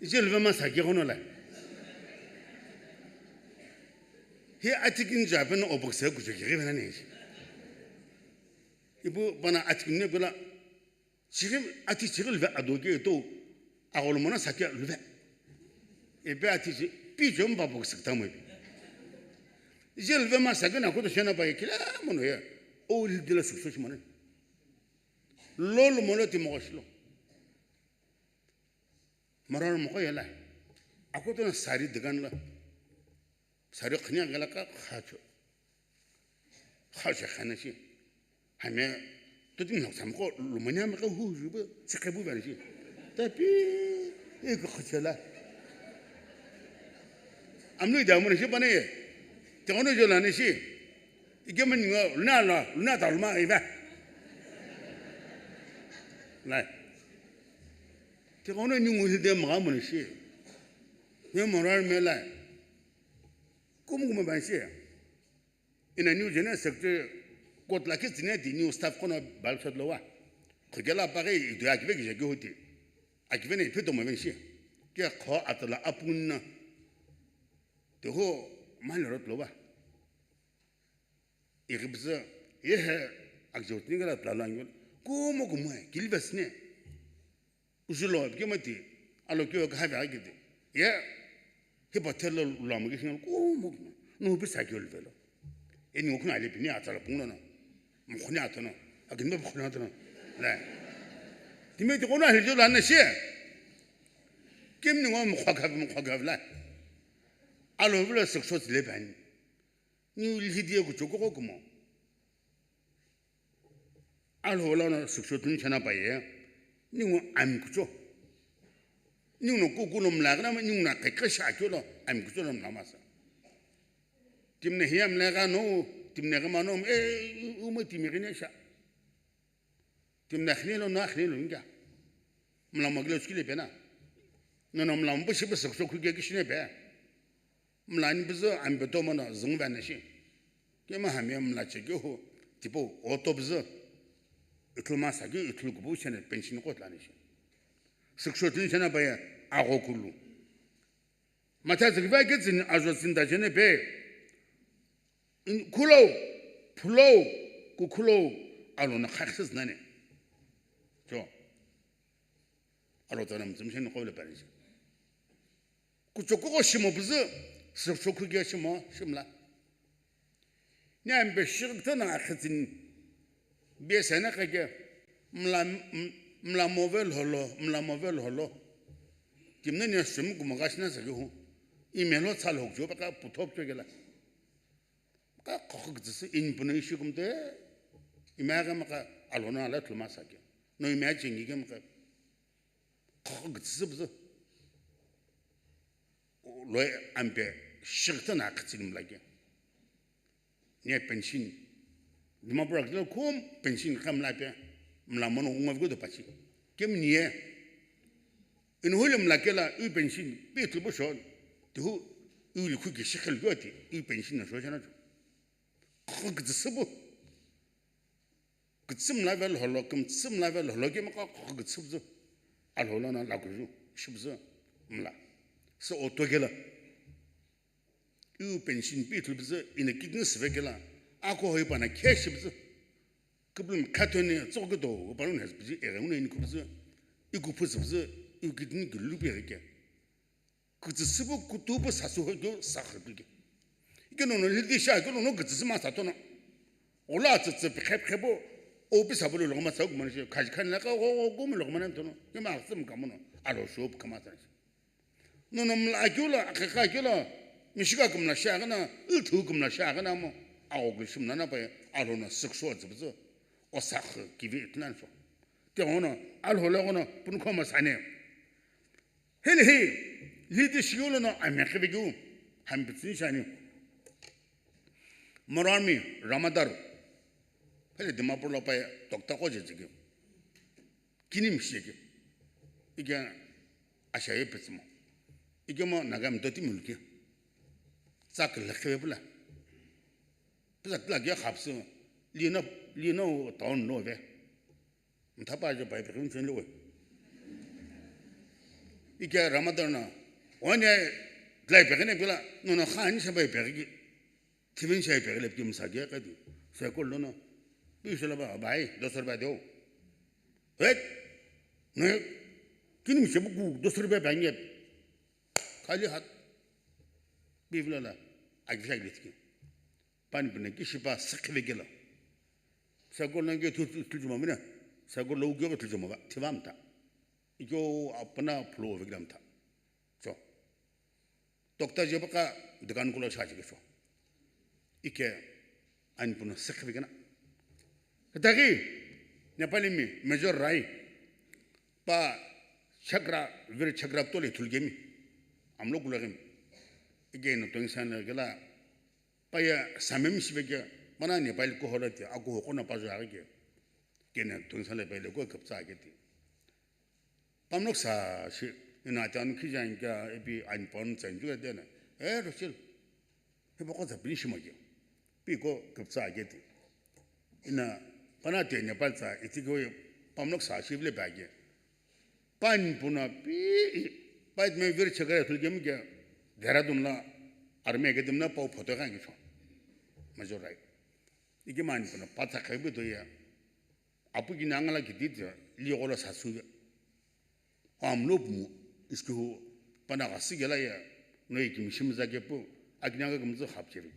Ije lve ma sa ke hono la. He atikin Japan o bokse ku je ke na ne shi. Ipu pana atikin ne pela, Chighi, ati chighi lve ado ke to, agolo mona sa ke lve. Ebe ati chi, pi jom ba bok sikta mo ebe. Je lve ma sa ke na koto shena ba ye kila mono ye. O li de la sukso shi mona. Lo lo molo ti mo shilo. Marar mo ko yela. Akoto na sari de gan la. Sari khani gala ka khacho. Khacho khana shi. Hame, to tin nok sam ko lumanya me ka hu ju ba, si ka bu ba shi. Ta pi, e ko khacho la. Amnu da mo shi ba ne. Te ono jo la ne shi. Ike men ngo, luna la, luna ta luma iba. Lai. Te ono ni ngu de ma mo shi. Ne moral me lai. Kum kum ba shi. Ina new general secretary court la kitsüne di new staff kono bal shot lo wa. Khogela pa ghi idu akive kije kyo huti. Akive ne iphe tomo ven shi. Ke kho atala apunna. Te ho mali rot lo wa. Ighibza, ye he akjot ni gala tla lo anyo. Kumo kumo e, kilvesne. Ujulo, bikemati, alo kyo ka havi agidi. Ye, hipa thelo lama ki singa, kumo kumo. No bi sa kyo lvelo. Eni ngokuna le pini atala pungno no. Mkhuni atono. Akin ba mkhuni atono. La. Timeti kona hiljo la na shi. Kimni ngo mkhwa ka, mkhwa ka la. Alo vula sukshot le bani. Niu lhidi ye kuchokogho kumo. Alhou lono sükshotuni chena paye, ningu ami kucho. Ningu no kuku lo mlagna, ningu na kekesha kyo lo ami kucho lo mlamasa. Timne hiya mlaga no, timne gama no, eh, uma timi gine sha. Timne khine lo, na khine lo nga. Mlama gilo chkile pena. No, no, mlama bu shibu sükshokhu ge kishine pe. Mlani bizu ambe tomo no zungveni shi. Kema hami mla chekeu hu, tipo oto bizu. Ithulu masa keu ithulu kubu shene pension ko tlani shi. Sükshotuni shena paye agho kulu. Matha zikva ke tsini ajo tsinda jene pe. In-, khulo, phulo, kukhulo, alo na khakhiz nani. Jo. Alo tana mtsum shene ko le pani shi. Kuchokugho shimo püzü, sükshokhu keu shimo, shimla. Ni ampe shigh tana akhitsini, bia sena kake, mla, m-, mla move lholo, mla move lholo. Kimne ni shim kumagashna sa keu hu. Imelo tsalo kyo baka puthop kyo kela. Ka khokhu kitsüsü in puno ishi kumte, imagine maka alono ala tluma sa keu. No imagine ngi ke maka. Khokhu kitsüsü püzü. Loi ampe shigh tana akhitsini mla ke. Niye pension. Dimapur akitilo kum pension kam la pe. Mla mono unga viko do pachi. Kem niye. Inu hule mla kela u pension. Pe tubo shon. Tihu u likhu ke shikhel goti. U pension na shojana. Khokhu kitsüsü bu. Kütsü mla ve lholo, kümtsü mla ve lholo kemi qo kütsü püzü. Alholo no lakuju, shipüzü mla. Sü auto kelo. Iu pension pi ithulu püzü, ina kidney süve kelo. Ako hoi pana khe shipüzü. Küpülümi khathoni tsüghü kito, palun has püzü, ere uno ini kupüzü. Iku püzü püzü, iu kidney kilu pi ere ke. Kütsüsü pu kutupu sasü hoi keu sakhi pike. Ike nono lhidi sha keu nono kütsüsü ma sato no. Ola tsütsü pekhe pekhe pu, o pi sabu lo logoma sa kumana shi, khaji khani la ka o, o, o, kumu logoma nan tono. Kema aksum kamono, alo shop kama sa shi. Nono mla akeu la, akhe kha akeu la, mishika kumla sha kana, ilthu kumla sha kana mo, ago kushim nana pa, alo na sükso tsübüzü, o sakhi kivi itnan so. Te ono, alho la ono, pun khoma sane. Hili hi, lhidi shiu lono amekhe vekeu, hami pütsüni shani. Morami Ramadar, hele Dimapur lo paye tokta ko je jekeu. Kini mishekeu. Ike ashaye pütsümo. Ike mo Nagami doti mulke. Tsak lekhe ve pula. Pütsa tila ke khapsü. Lino, lino town lo ve. Mthapa je pai pekhin chen lo we. Ike Ramadan na. One tlai pekhin pila. No no khan sha pai pekhi. Thivin sha pekhi le pim sa ke ka di. Sa ko lo no. Pi shala ba bai, dos rupiya deo. Het. Ne. Kini mi shebu ku dos rupiya ba nge. Khali hat. Pi vila la. Agi sha gitki. Pani pina kishipa sakhi vekelo. Sako nange thu thu thu juma mina. Sako lo gyo thu juma va. Thivam ta. Ikyo apana phlo veklam ta. So. Tokta je baka dukan kulo cha chike so. Ike ani puno sakhi vekena. Ketagi Nepali mi Major Rai pa chakra vir chakra tole thulgemi. Amlo kulagem. Ike no tong san gela Paye samem shive ke, mana Nepal ko hora ti, ako hoko na pajo age ke. Kene tun sale paye le ko kapsa age ti. Pamlok sa shi, ina tan ki jan ka, epi an pon chan ju de na. Eh, Rochil. He boko sa pin shimo ke. Pi ko kapsa age ti. Ina pana te Nepal sa, iti ko pamlok sa shi le ba ke. Pani puna pi, pai me vir chakara thulgemi ke, Dehradun la army academy na pau photo kan ki cho. Major Rai. Ike mani puna patsa khabi to ya. Apu ki nangala ki dit ya, li gola sasu ya. Am lo mu, iski hu, pana ga sigela ya, no iki mishim za ke pu, akinaga kumzu khap chiri.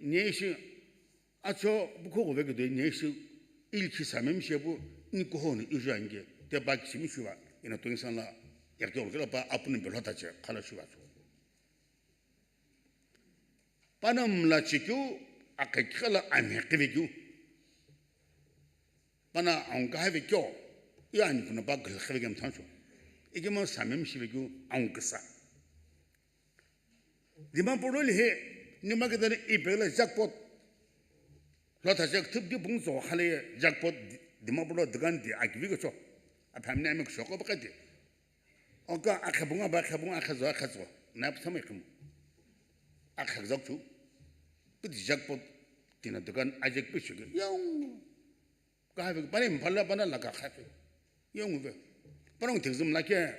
Neshi, acho, bukho gove gede neshi, ilki samem shebu, ni koho ni uju ange, te bak shimi shuwa, ina tong san la, yakte olkela pa apuni belhota che, khala shuwa cho. Pana mla chikyu, akakikala ami kivekyu. Pana ang kahave kyo, ya ani puna pa gal khavegem thancho. Ikima samem shivekyu, ang kasa. Dimapur lo lihe, nima kita ni ipegla jackpot. Lo ta jak thup di pung zo khale jackpot di-, Dimapur lo dukan di akivi ko cho. A family ami ko shoko bakati. Oka akhabunga ba akhabunga akhazo akhazo. Na psama ikhum. Akhazo chu. Pit jackpot tina dukan ajak pi shugi. Yang. Kahave, pane mphala pana la ka khape. Yongu ve. Panong thikzim la ke,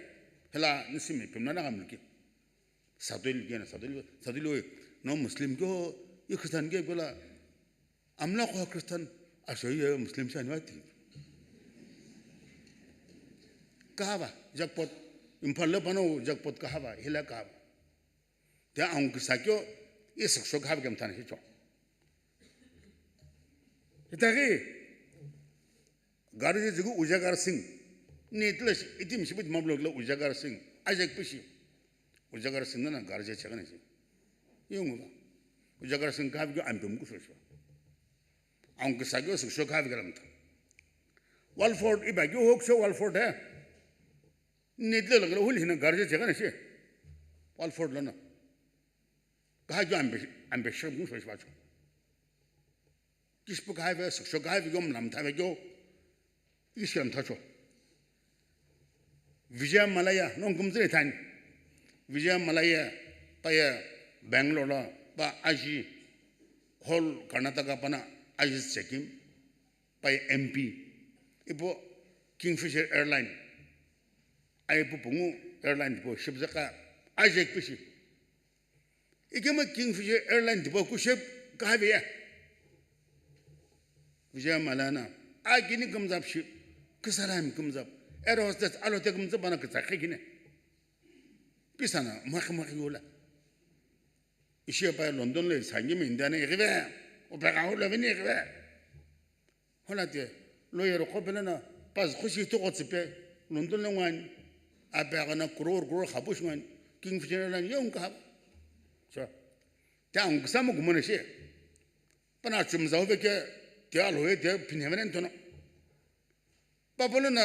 hela nisimi pimna na gamli ke. Sadol ke na, sadol, sadol we, no Muslim ke ho, i Christian ke pela, amla ko Christian, aso ye Muslim shan wati. Kahava, jackpot, mphala pana jackpot kahava, hela kahava. Te ang kisa kyo, i sükshok hap kem than hicho. Itagi, gari je jigu Ujagar Singh. Ni tila shi, iti mishi bit mamlo gila Ujagar Singh. Ajak pishi. Ujagar Singh na gari je chagana shi. Yung ba. Ujagar Singh kahap kyo ampim ku shosho. Ang kisa kyo sükshok hap kem than. Walford, iba kyo hok sho Walford hai. Netle lagala huli hina garja jega na shi. Walford lana. Kaha kyo ambe, ambe shab ngu shwa shwa cho. Kishpu kaha ve, sükshok kaha ve kyo mlam tha ve kyo. Ishi lam tha cho. Vijay Mallya, nong kumzire than. Vijay Mallya, pa ya Bangalore la, pa aji, whole Karnataka pana aji sekim. pai M P, ipu Kingfisher Airline, aipu pungu airline tipau shipuze kha, ajekpishi. Ikemu Kingfisher Airline tipau kushe kahaviye. Vijay Mallya no, akini kümzap shi, küsarami kümzap, air hostess alote kümzap ana kütsakhe kine. Pisana, mwakhi mwakhi yola. Ishi pai London lo isangi mi India no ighive, upegha ulo vini ighive. Hola te, lawyer qo pelo no, pas khushi to qo tsipe, London lo ngwani, apegha no crore crore khapushi ngwani, Kingfisher Airline yo ngkha. So, te ang kusamu kumone shi. Pana chumzau veke, te alo e te pinhevenen tono. Papalo na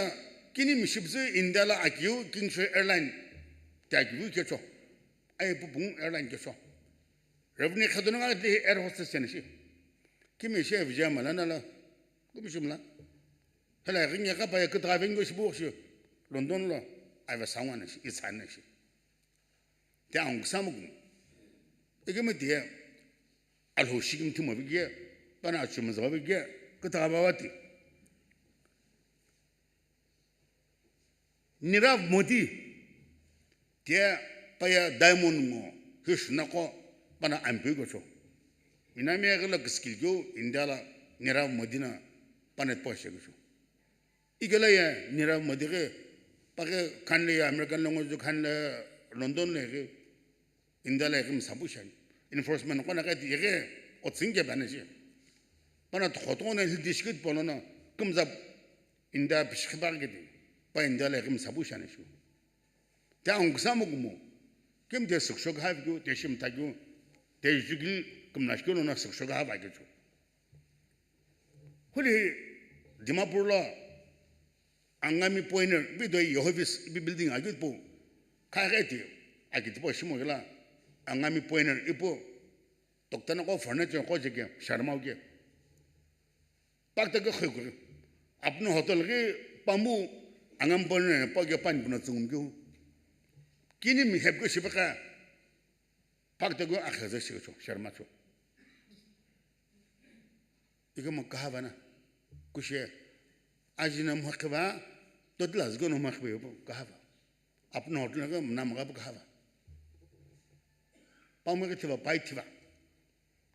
kini mishipuzu India la akiu Kingfisher Airline te akiu kecho. Ai pupung airline kecho. Revenue khadona nga de air hostess chene shi. Kimi shi Vijay Mallya na la. Kumishimla. Hala ringe ka pa ya kitra vengo shi bo shi. London lo. Ai va sangwa na shi, itsan na shi. Te ang kusamu kumo. Ikemu te Alhou shikimthi mavike, pana achumza vike, kutagha vawati. Nirav Modi, te paya diamond ngo, hishunako, pana ampi gocho. Inami agila kiskil kyo, India la Nirav Modi na, pana tpo ashe gocho. Ikela ye Nirav Modi ghi, paghe khanle ye American language khanle London le ghi, India la ighi msabu shani. Enforcement qo na ghi ti ighi otsinge bana shi. Pana thotho na hil district polo na kumza India bishikhi ba ghi ti. Pa India la ighi msabu shani shu. Te ang kusamu kumo. Kim te suksho gha vyu, te shim ta gyu, te jugil kumna shkyo na suksho gha va gyu. Huli Dimapur lo Angami Pioneer, ipi toi office, ipi building agi pu, kha ghi ti, agi tipo shimo gila, Angami Pioneer ipu, tokta na ko furniture ko jeke, Sharma ke. Pakta ke khoi kuri. Apno hotel ke pambu, Angami Pioneer pa ke pani puna tsungum kyu. Kini mi hep ke shipaka, pakta ke akheza shi cho, Sharma cho. Ikemu kahava na, kushe, ajina mhakhiva, totla zgo no mhakhiva yopo kahava. Apno hotel na mna mga kahava. Pamwe thiva, pai thiva.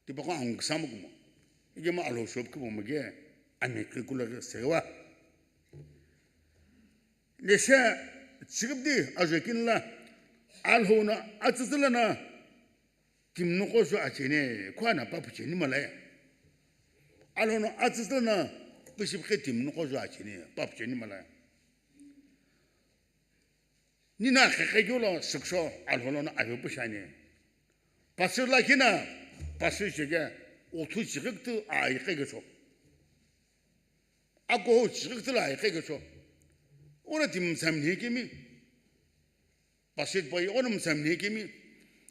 Tipaqo ang kusamu kumo. Ikemu Alhou shop kumo mage, ami kikula sewa. Lesha chigipdi ajokin la, Alhou no atsütsüla na, timnuqo sho achene, khuana papu cheni malaya. Alhou no atsütsüla na, pishipkhe timnuqo sho achene, papu cheni malaya. Nina khekhe kyo lo suksho, Alhou lo no avepu shani. Pastor la kina, pastor sheke, uthu chigiktu a ikhe kecho. Ako chigiktu la ikhe kecho. Ora tim samni kimi. Pasit pai ono msamni kimi.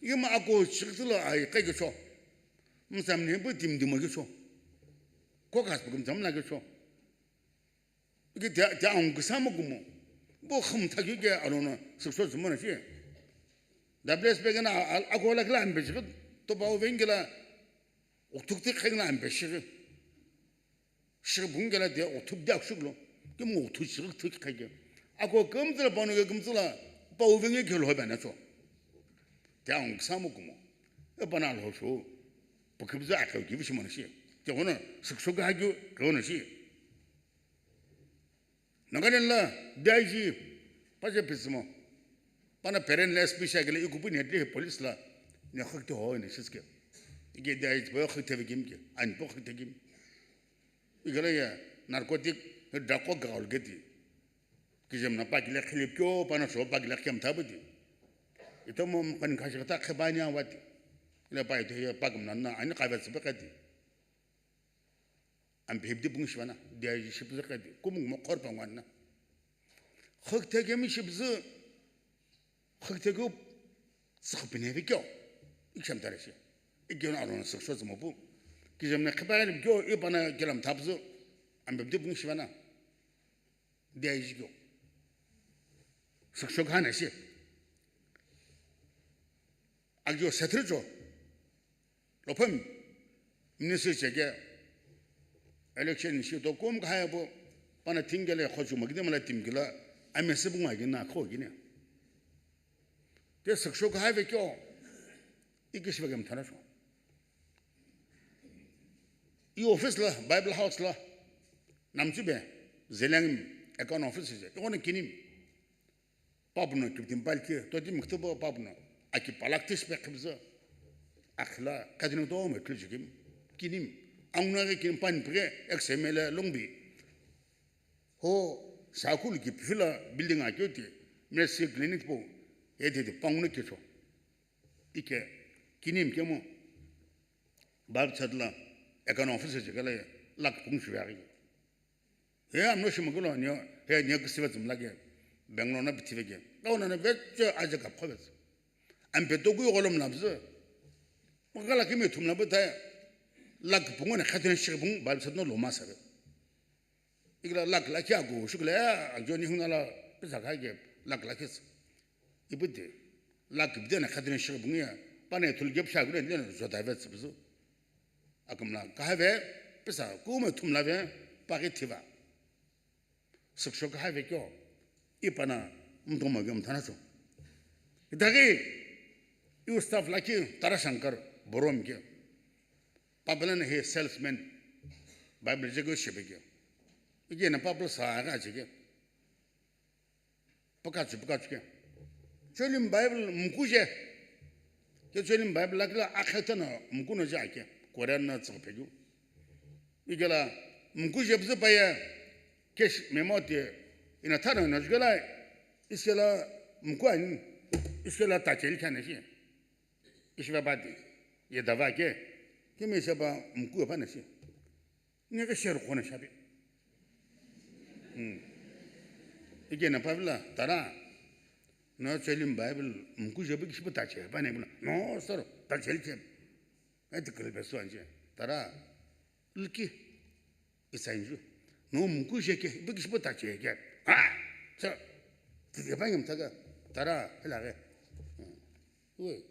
Ima ako chikitilo ai kai kecho. Msamni pu tim dimo kecho. Kokas pu msamna kecho. Iki tia, tia ang kusamu kumo. Bo khum thaki ke alono sukso sumona shi. Dables pegena ako la kila ambe shi. To pa uvengela. Utuk tik khengna ambe shi. Shibungela de uthup de akshuklo. Kim ngo uthu shik thik khage. Ako kumtsula panu ge kumtsula pa uvenge khelo bana cho. Te ang samu kumo. E pana lo sho. Pukibza akau gibi shimana shi. Te ono sukso ga hagyu kono shi. Nagaland la D I G paje pismo. Pana parent la S P shagele ikupu ne de police la ne khakte ho ne shiske. Ige D I G po khakte vigim ke. An po khakte gim. Igala ya narcotic drug ko gaul geti. Kijemna pakile khilip kyo pana so pakile khyam thabdi. Ito mo kan khashi ta khebani awati. Ile pa ito ya pagmna na ani qavet sibekati. Am bhibdi bung shivana. Dia shibzu kati. Kum mo khor pangwan na. Khakte gemi shibzu. Khakte go tsakpine vi kyo. Iksham tare shi. Ikyon aron sokso zmo bu. Kijemna khebani kyo ipana kelam thapzu. Am bhibdi bung shivana. Dia iji kyo. Sokso khana shi. Agyo sathri cho. Lopem. Ministry cheke. Election shi to kum kha ya bo, pana thingkele khochu magidi mala timkila, amese bunga gina kho gine. Te sükshok hai ve kyo, iki shiva gem thana sho. I office la, Bible house la, namchu be, zeleng account office je, ikona kinim. Papuno kiptim palki, totim ktubo papuno, aki palak tis pe khibza. Akhla, kadino to me tlu jikim, kinim. Angna ge kinim pan pre, X M L Longbi. Ho, sakul ki phila building a kyoti, mercy clinic po, ede de pangna kicho. Ike, kinim kemo, bab chatla, account office je kala, lak pung shivya. He amno shimagolo nyo, he nyo kisiva zimlage, Bangalore na bitivege. Kauna na vecho aja kap khovets. Ampe to gui golom labzu. Makala kimi thumla bata, lak pungo na khatun shibung, bab chatno loma sabe. Ikla lak lakhi agu shukla, a, Johnny hungna la pisa kha ke lak lakhi. Ibu de, lak bide na khadrin shibungi ya, pane thul gep sha gule ne zo da ve tsibzu. Akamla ka have, pisa kuma thumla ve, pagi thiva. Sükshok ka have kyo, ipana mtoma gem thana so. Idagi, iu staff lakhi Tarashankar, borom ke. Pablo na he salesman, Bible je go shebe ke. Ike na Pablo sa ga je ke. Pakachu, pakachu ke. Cholim Bible mkuje. Ke cholim Bible lakila akheta na mkuno ja ke. Korean na tsaka pegu. Igela mkuje bzu paya. Kesh memote ina thana na jugela. Iskela mkuan. Iskela tachel kana shi. Ishva badi. Ye dava ke. Kimi seba mkua pana shi. Nge ke share kona shabe. Hmm. Ike na Pablo, tara. No cholim Bible, mkuje bu kishibu tache, pane bula. No, sir, tache ke. Eti kele besu anje. Tara. Lki. Isainju. No mkuje ke, bu kishibu tache ke. Ha! So, tidi pa ngem taga. Tara, hela ge. Oi.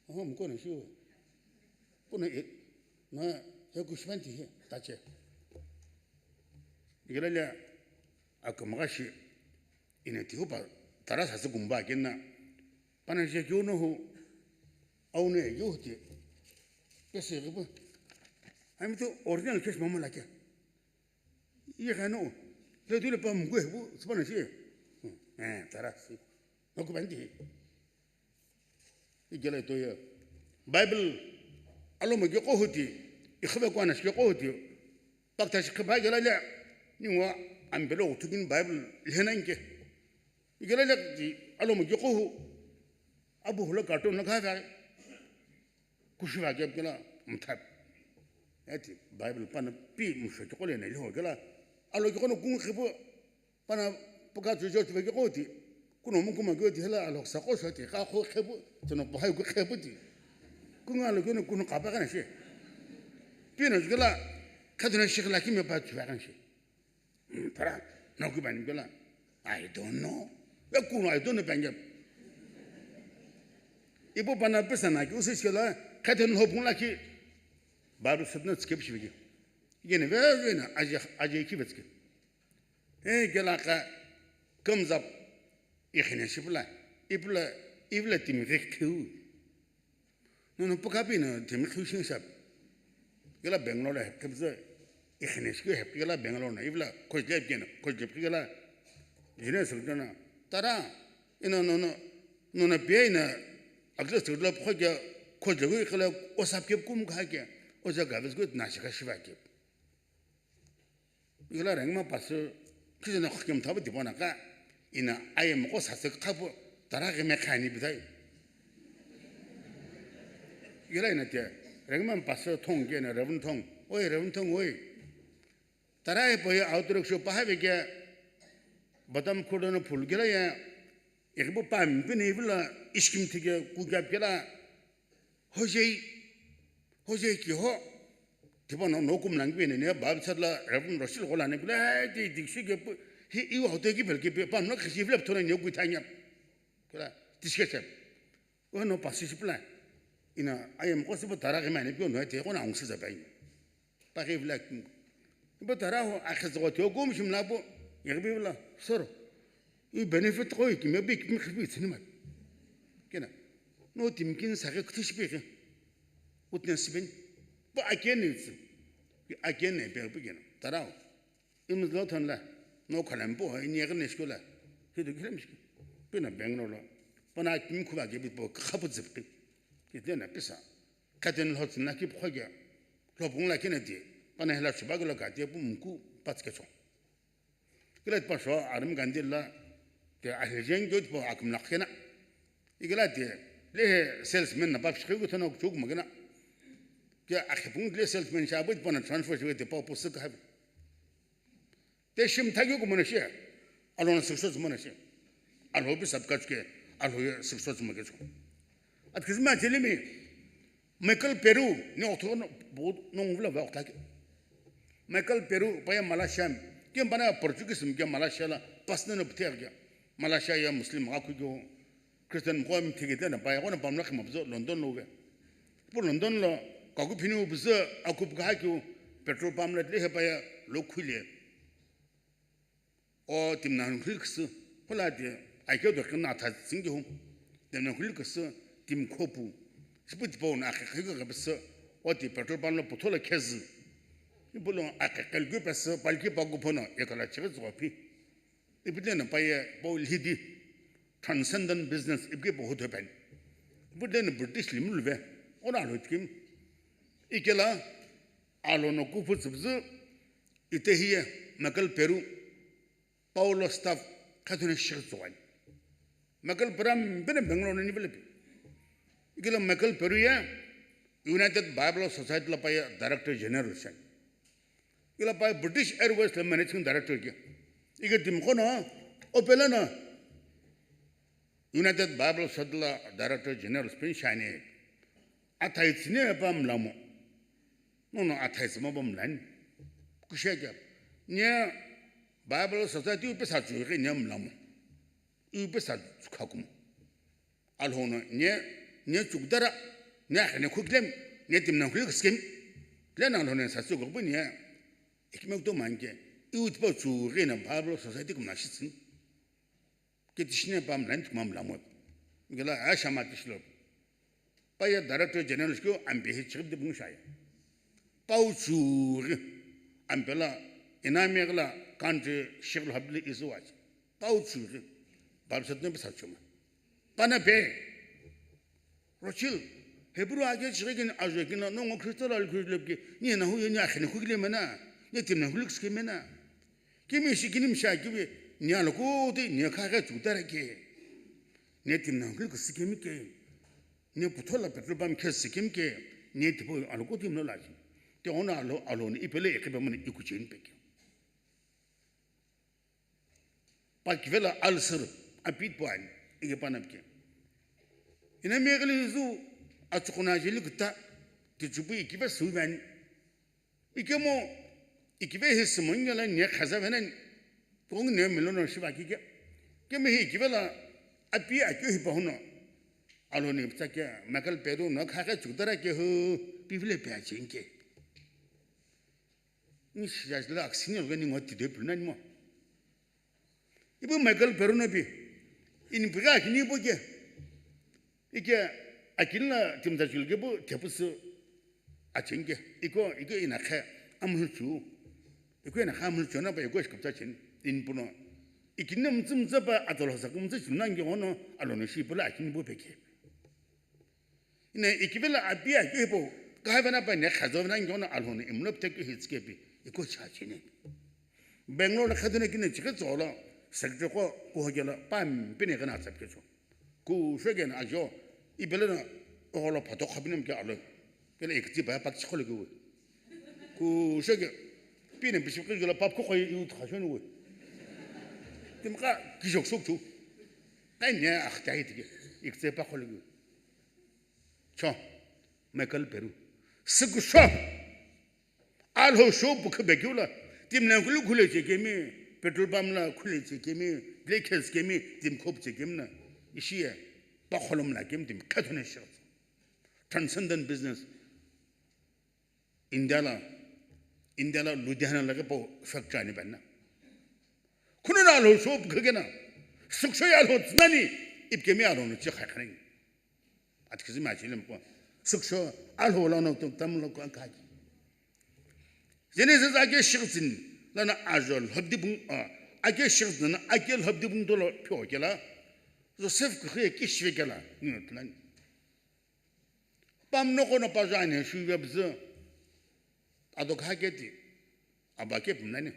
Aha, mkona shi oi. Puna e, na, he kushvanti he, tache. Igelalia, akamagashi, ina tihupa, tara sasi gumba kena, pana je kyo no hu, au ne yo ti, pese ribu. Ami to original case mama la kya. Iye kano, le tu le pa mgwe bu, sipana shi. Eh, tara si. No kubandi. Igela itoye. Bible alomo ge qohuti, ikhibe kwana shike qohuti. Pakta shikhiba gela le, ningwa ambelo uthukin Bible lhenanke. Igela le di alomo ge qohu. Abu hula carton la kha. Kushiva ge gela mthap. Eti Bible pana pi musho ke qole ne lho gela. Alo ge kono kung khibu. Pana puka tsu jo tsu veki koti. Kuno mu kuma koti hela alok sa ko shoti ka kho khebu. Tsuno pohai ku khebu ti. Kunga lo kuno kuno kapa kana she. Pino jukela. Khatuna shikla kimi pa tsu kana she. Para. No ku ban gela. I don't know. Ya kuno I don't know pangap. Ipo pana pesa na ki usi shela. Khatun hopun la ki. Baru satna skip shiveki. Yene ve ve na aje aje ki vetski. E gela ka kamzap ikhine shipla, ipla, ivla timi ghi khiu. No no pukapi no timi khiu shin sap. Gela Bangalore la hepkhe bza ikhine shikhe hepkhe gela Bangalore na ivla khoj le gena khoj le gela jine sirjana tara ina no no no na pe ina akla sirla khoj khoj le gela osap ke kum kha ke oja gavis go na shika shiva ke. Igala rengma pastor, kizana khukem thabu dipona ka, ina ayem ko sase khapu, tara geme khani bidai. Igala ina te, rengma pastor thong ke na Reverend thong, oi Reverend thong oi. Tara e poi auto rickshaw pahave ke, badam khodono phul gela ya, ikibu pam pini vila iskim thike kukyap gela, hojei, hojei ki ho, Tipa no no kum lang pene ne bab chat la Reverend Rosil ko la ne bile ti dik shi ke pu hi iu hote ki bel ke pe pam no khisi vlep thona ne ku thanya. Kula tishke chem. O no pasi shi pla. Ina ayem ko se tara ke mane pio no te ko na ung se za bai. Pa ke vlek. Ipu tarahu akhezügho tio kum shimla pu, yeghipi vila, sir. I benefit ko i kime bi kime khipi tsini ma. Kena. No timi kini sa ghi kuthi shipi ghi. Witness bin. Pu akeni tsi. Akeni pe pu kena. Tarahu. Imzlo thon la. No khalam pu, ini yeghi ne shkula. Hidu kilam shki. Pina Bangalore lo. Pana kimi khuba ke bi po khapu zipki. Kitena pisa. Katen lo tsina ki pkhoge. Lo pung la kena di. Pana hela chuba lo ka di pu mku patske chong. Kila pa sho arim gandi la. Te ahlejen gyo po akum la kena. Igila te, le he salesman na pap shikhi gu thono chuk magana. Ke akhipung le salesman sha bit pana transfer shikhi te pa pusu ka habi. Te shim thagyo gu mana she. Alona sukso mana she. Alo bi sab kach ke, alo ye sukso magana. At kizma jelimi, Michael Peru, ni otho no, bo, no ngula va oktake. Michael Peru, pa ya Malaysia, ke pana Portuguese ke Malaysia la, pas na no pte ke. Malaysia ya Muslim ga ku go, Christian ko mi thigi tena pa ya ko na pamla khima bzo London lo ve. Po London lo, ka ku phini u bzo, a ku ka ha ku, petrol pump la le he pa ya lo khule. O timna huli khisü, hola de, aike do kina tha singi hu. Timna huli khisü, tim khopu. Sipit po na akhe khe khe bese, o ti petrol pump lo putholo khezü. Ipulo akhe kel gu bese, palki pa gu phono, ekala chighi zwa phi. Ipitena pa ye, po lhidi. Transcendent business, ipke po hoto pen. Ipitena British lim luve, ona lo tkim. Ikela, alo no kupu tsubzu, ite hiye, Michael Peru, Paulo Staff, khathuna shigh tsuwani. Michael Peru am bene Bangalore ni velepi. Ikela Michael Peru ya, United Bible Society la pa ya Director General shen. Ikela pa ya British Airways la managing director ke. Ike tim kono, opela no, United Bible Society la Director General spin shani. Athai tsine pa mlamo. No, no, athai tsima pa mlani. Kusheke. Nye Bible Society u pesa tsughi nye mlamo. U pesa tsukhakumo. Alhono nye, nye tsukdara, nye akhene khuklem, nye timna khuli kskem. Lena alhono sa tsughi bu nye. Ikime kuto manke. U tipa tsughi na Bible Society kumna shitsin. Kitishine pa mlani tuma mlamo. Ngela asha ma tishlo. Pa ya Director General shkyo ampe hi chirip de bung shaya. Pau churi. Ampe la inami la country shiklo habli isu wach. Pau churi. Bab sat ne bisa chuma. Pana pe. Rochil. Hebrew age chirigin ajo kina no ngo Kristo la Kristo lepke. Ni na hu ni akhene khugile mena. Ni timna hulik ske mena. Kimi shi kinim sha kivi, nia lo kuti, nia kha khe tsutara ke. Nia timna hukli kusi kemi ke. Nia puthola petrol pump khe si kemi ke. Nia tipo alo kuti mlo laji. Te ona alo, alo ni ipele ekipe mani ikuchen peke. Pa kivela alsir, apit puani, ike panapke. Ina megli zu, atsukuna jeli kuta, tichupu ikipe suvani. Ikemo, ikive hi simon ngela nia khaza venen, kong nia milono shiva kike. Kemi hi ikive la, api akyo hi pahuno. Alo ni ptsa ke, Michael Peru no kha kha chukdara ke hu, pivile pe achin ke. Ni shija la aksini lo ni ngoti de prunan mo. Ipu Michael Peru no pi. Ini pira kini po ke. Ike akin la timta chul ke pu tepusu acheng ke. Iko, iko ina khe amhul chu. Iko ina khe amhul chu na pa iko shkapta chen. In puno. Ikin na mtsum tsa pa atolo sa kum tsa chun nangi ono alo no shi pula akin pu peke. Ina ikivela api akyo hipo, kahavena pa ne khazo vena ngiona alhone imlop tek hi tskepi, iko cha chini. Bangalore na khaduna kine chike zolo, secretary ko, ko hogela, pam, pine gana tsap kecho. Ku shwegen ajo, ibele na, oholo pato khabinem ke alo. Kene ikti ba pak chikolo ke we. Ku shwege, pine bishop ke jola pap ko khoy yu khashon we. Tim ka, kijok sok chu. Kai ne, ah, tai tike, ikti pa kholo ke. Cho, Michael Peru. Sikusho. Alho sho pukhe bekula. Tim na khulu khule che kemi. Petrol pump la khule che kemi. Black Hills kemi. Tim khop che kemi na. Ishi ya. Pa kholom la kemi tim. Khathone shot. Transcendent business. India la India lo Ludhiana lo ghi pau factory ani pena. Khuno no Alhou shou pukhu keno, sükusho ye Alhou tsü nani, ipi kemi Alhou no chi khaikha nani. Atikhizu mi achile mpo. Sükusho Alhou lono tam-, tam lo ko akhaki. Genesis ake shighi tsüni, lono ajo lhobdi bung, a, ake shighi tsüni, ake lhobdi bung dolo phio kela, Joseph kukhu ye kishive kela, nino tlani. Pamno kono pajo ani shuve püzü. Ado khaketi. Aba ke pimnani.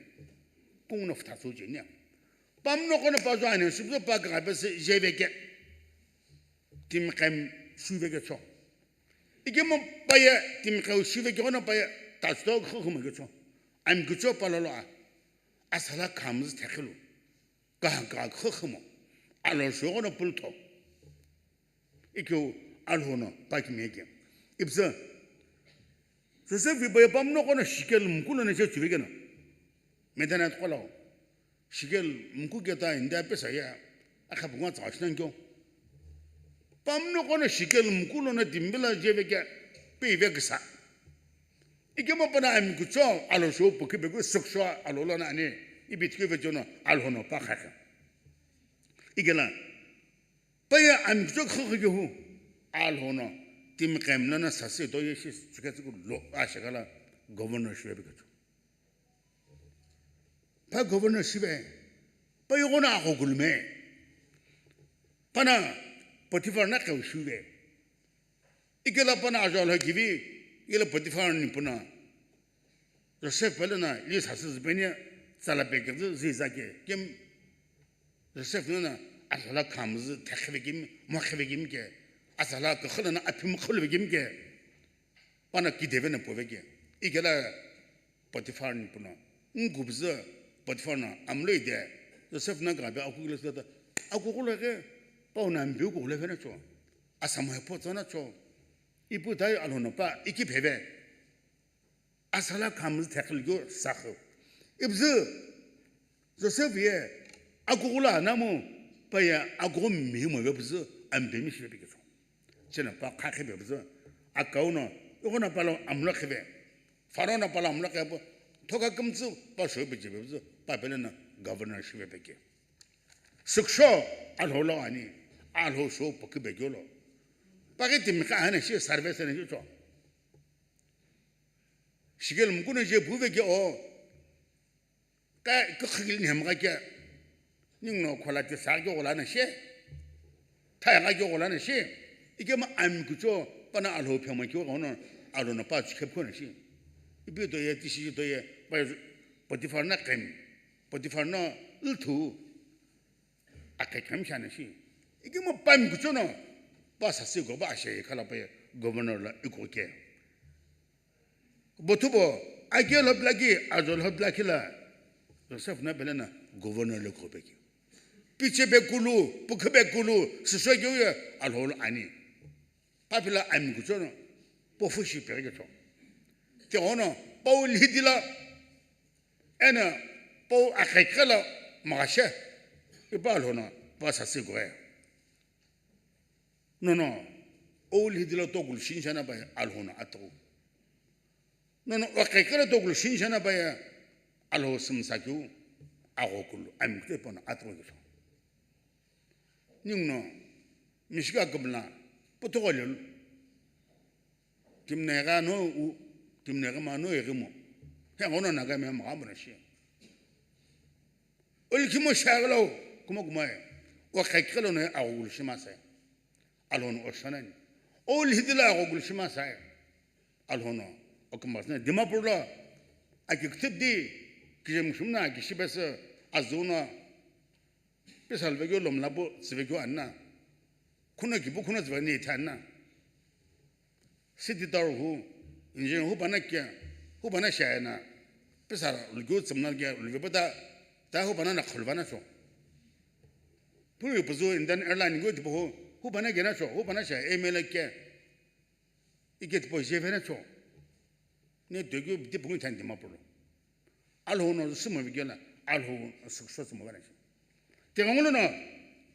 Kungno fta su jeni. Pamno kono pajo ani shuve püzü pa ka pese jeveke. Timi khem shuveke cho. Ikemu paye timi khem shuveke kono paye tasto khukhumo ke cho. Ami kucho palolo a. Asala khamz thekhilu. Ka ka khukhumo. Alo sho kono pultho. Ikeu Alhou no pa kimi yeke. Ipüzü, Joseph iba ye pamno kono shikel mkulo ne che chuvekeno. Medana tkolao. Shikel mku keta India pesa ye. Akha punga tsa shinan kyo. Pamno kono shikel mkulo ne timbila jeveke pe ivekisa. Ikemu pana ami kucho Alhou shou pukhu beku sükusho Alhou lono ani. Ipi tikeu vechono Alhou no pa khakha. Ikela. Paye ami kuchou khukhu kehu, Alhou no timi khem lono sasü toye shi chuketsü kulo ashekala governor shive pikecho. Pa governor shive, pa yogo no aghokulume. Pana Potiphar no keu shive. Ikela pana ajo lo kivi, ikela Potiphar nipu no Joseph pele na li sasü züpeni tsala peketsü ziza ke, kim Joseph nana asala khamzü thekhive kim, mokhive kim ke, asala kakhana na aphi mokhive kim ke, pana kideve na pove ke. Ikela Potiphar nipu no, ngubzü Potiphar no amlo ide, Joseph na gabe akugula sata, akugula ke, pau na mbiu kugula vena cho, asama po tsana cho, ipu tai Alhou no pa, iki pheve. Asala khamzü thekhilu keu sakhu. Ipüzü Joseph ye akughu lo anamu paye akughu mihimo vepüzü ambemi shive pikecho. Chena pa khakhe vepüzü akau no, ighono palo amlo khive. Pharaoh no palo amlo khive. Thoka kümtsü pa shou peche vepüzü pa pele no governor shive peke. Sükusho Alhou lo ani, Alhou shou pukhu pekeu lo. Paghi timi kha hana shi service na shi cho. Shikel mkuno je puve ke o. Ka, ka khigil ni hemgha ke. Ningno khola te sa ke gola na she. Thai ga ke gola na she. Ikemu ami kucho pana Alhou phema ke ono Alhou no pa chikhe pho na she. Ipi to ye tishi to ye pa Potiphar na khem. Potiphar no lthu. Akhe khem shana shi. Ikemu pami kucho no. Pa sasü go ba ashe khala pa ye governor lo iko ke. Bothubo, ake lhobila ki, ajo lhobila ki la, Joseph na pele na governor lo khopeki. Piche be kulu, pukhe be kulu, siswe ke uye, Alhou lo ani. Papila ami kucho no, pofu shi peke cho. Te ono, pau lhidila, ena, pau akhekela, magashe, ipa Alhou no, pa sasü go e. Nono, oul hidilo tokulu shinshana bai Alhou no atughu. Nono, oqekelo tokulu shinshana bai Alhou sümsa keu aghokulu, ami kutepono atughu kelo. Ninguno, mishika kümla, puthugho lelu. Timnegha no u, timnegha ma no eghi mo. He ngono naga me magha mo na shi. Olkhimo shaglo, kuma kuma e. Wa kaikhalo no aghulu shima sai. Alhou no oshanani. Olhidila aghulu shima sai. Alhou no okumasna Dimapur lo aki ktip di, kijem shumna aki shibesa azuna. Pesa lvekeu lomlapu tsivekeu anna. Khuna kipu khuna tsivani itha anna. City tower hu, engineer hu pana kya, hu pana shayana. Pesa lukeu tsimna kya, lukeu pata, ta hu pana na khulvana cho. Puri puzu Indian Airline go tipo hu, hu pana kya na cho, hu pana shaya, M L A kya. Ike tipo jevena cho. Ne dökeu di pungu than Dimapur lo. Alhou no sümo vigela, Alhou no sükusho sümo vena shi. Tengolo no,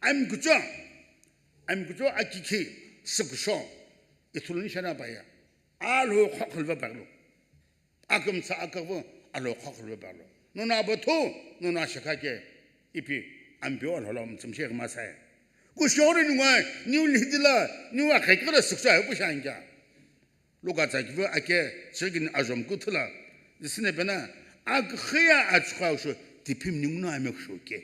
ami kucho, ami kucho akikhi sükusho, ithulu ni shana baya. Alhou khokhol va baglo. Akümtsa aküvü alo khakhulo palo. Nono abo thu, nono ashaka ke ipi Ampeu alholo mtsümshe kma sai. Kushori nunga, niu lhidila, niu akhekela süksa pu shangya. Luka tsakivü ake, chirkin ajom kuthula, disine pena, akhiya achukha usho, tipim ningno ameksho ke.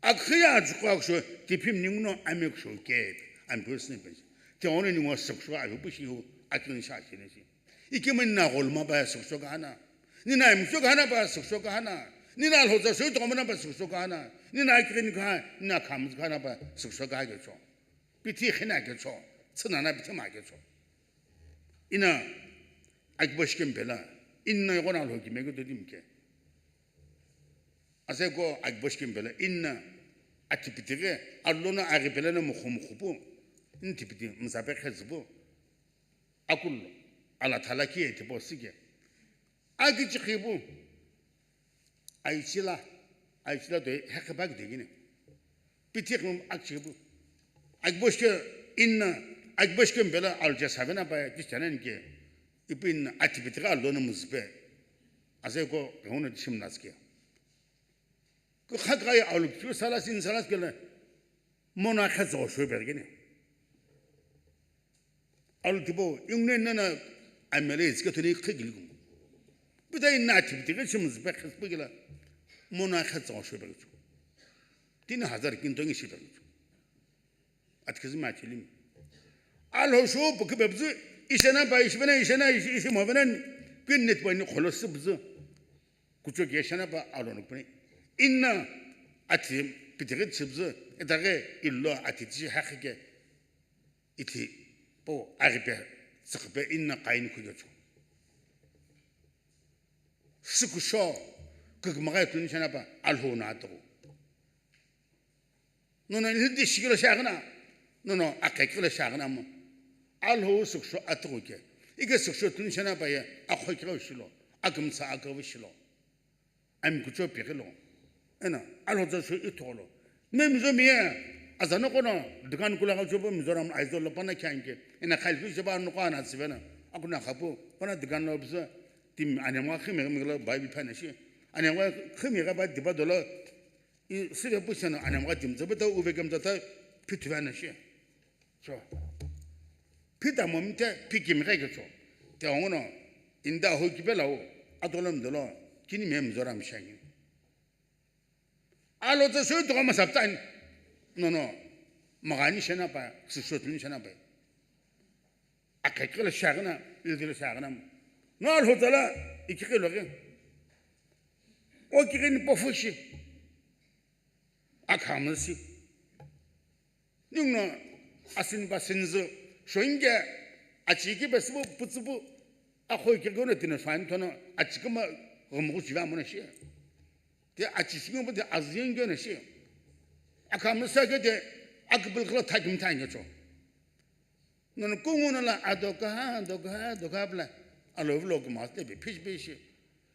Akhiya achukha usho, tipim ningno ameksho ke. Ampeu sine pena. Te one ningwa süksa ayo pu shiu, akin sha shine shi. Ikemu nina golma pa süksa kana. Nina imsho kana pa süksa kana. Nina lhoza sho to mana pa süksa kana. Nina akini ka, nina khamz kana pa süksa ka ke cho. Pithi khina ke cho. Tsina na pithi ma ke cho. Ina akibosh kempela. Inna yona lho ki mege to dimke. Ase ko akibosh kempela. Inna ati pithi ke. Alona agi pela na mukhu mukhu pu. Inti pithi msape khezbu. Akullo, ala thala kiye tipau sike. Akichikhipu, aichila, aichila toi hekhe pa kidekine. Pithi khum akichikhipu. Akiboshke inna, akiboshke mbela alja savena pa kichana nike. Ipu inna ati pithi ka alona muzpe. Ase ko, hona tishim naske. Ko khakai alu kiu salas in salas kele. Mona khatsa shwe bergene. Alu tipo, ingne nana amele iske tuni khigil gum. Bida inna ati pithi ke chim zbe khas pigila. Mona khatsa shwe bergene. Tin hazar kin tongi shi bergene. Atkizim achilim. Alho sho pukhi bebzu, ishena pa, ishvena, ishena, ishi, ishi movena, pin net pa ni kholosi bzu. Kucho ke shena pa, alho nuk pene. Inna ati pithi ke chibzu, etake illo ati chi hakhike. Iti po, aripe, tsakpe, inna kain kuyo cho. Sikusho, kikmaga tun shena pa, alho na to. Nono ilhidi shikilo shagna, nono akekilo shagna mo. Alho suksho atuke. Ike suksho tun shana pa ye, akho kilo shilo, akimsa akavu shilo. Ami kucho pekilo. Ena, alho za sho itolo. Me mizo miye, azano kono, dukan kula ka chobo mizo ram aizo lo pana kyanke. Ena khail ku jaba no kana sivena. Akuna khapu, pana dukan lo bizo. Tim anyamwa khime khime lo Bible phana shi. Anyamwa khime ga ba diba dolo. I sire pushana anyamgha dimtsa bata uve kemtsa ta phithuve ana shi. Cho. Phita momte phikimghe ke cho. Te ongono inda ho kipe lao atolom dolo kini mem zoram shani. Alo tsa sho to ma saptan. No, no. Magani shana pa, sisho tun shana pa. Akekela shagna, iltila shagna. No alhotala ikikelo ke. O kikin pofushi. Akhamasi. Ningno asin ba sinzu. Shonge achiki besibu putsubu. Akhoi kikona tina shwan tono achikama gumgu chiva mona shi. Te achisingo te aziyenge na shi. Akhamasa ke te akbul khala thajim thanya cho. Nono kungu no la adoka, adoka, adoka bla. Alo vlo ke mas te be phish phish.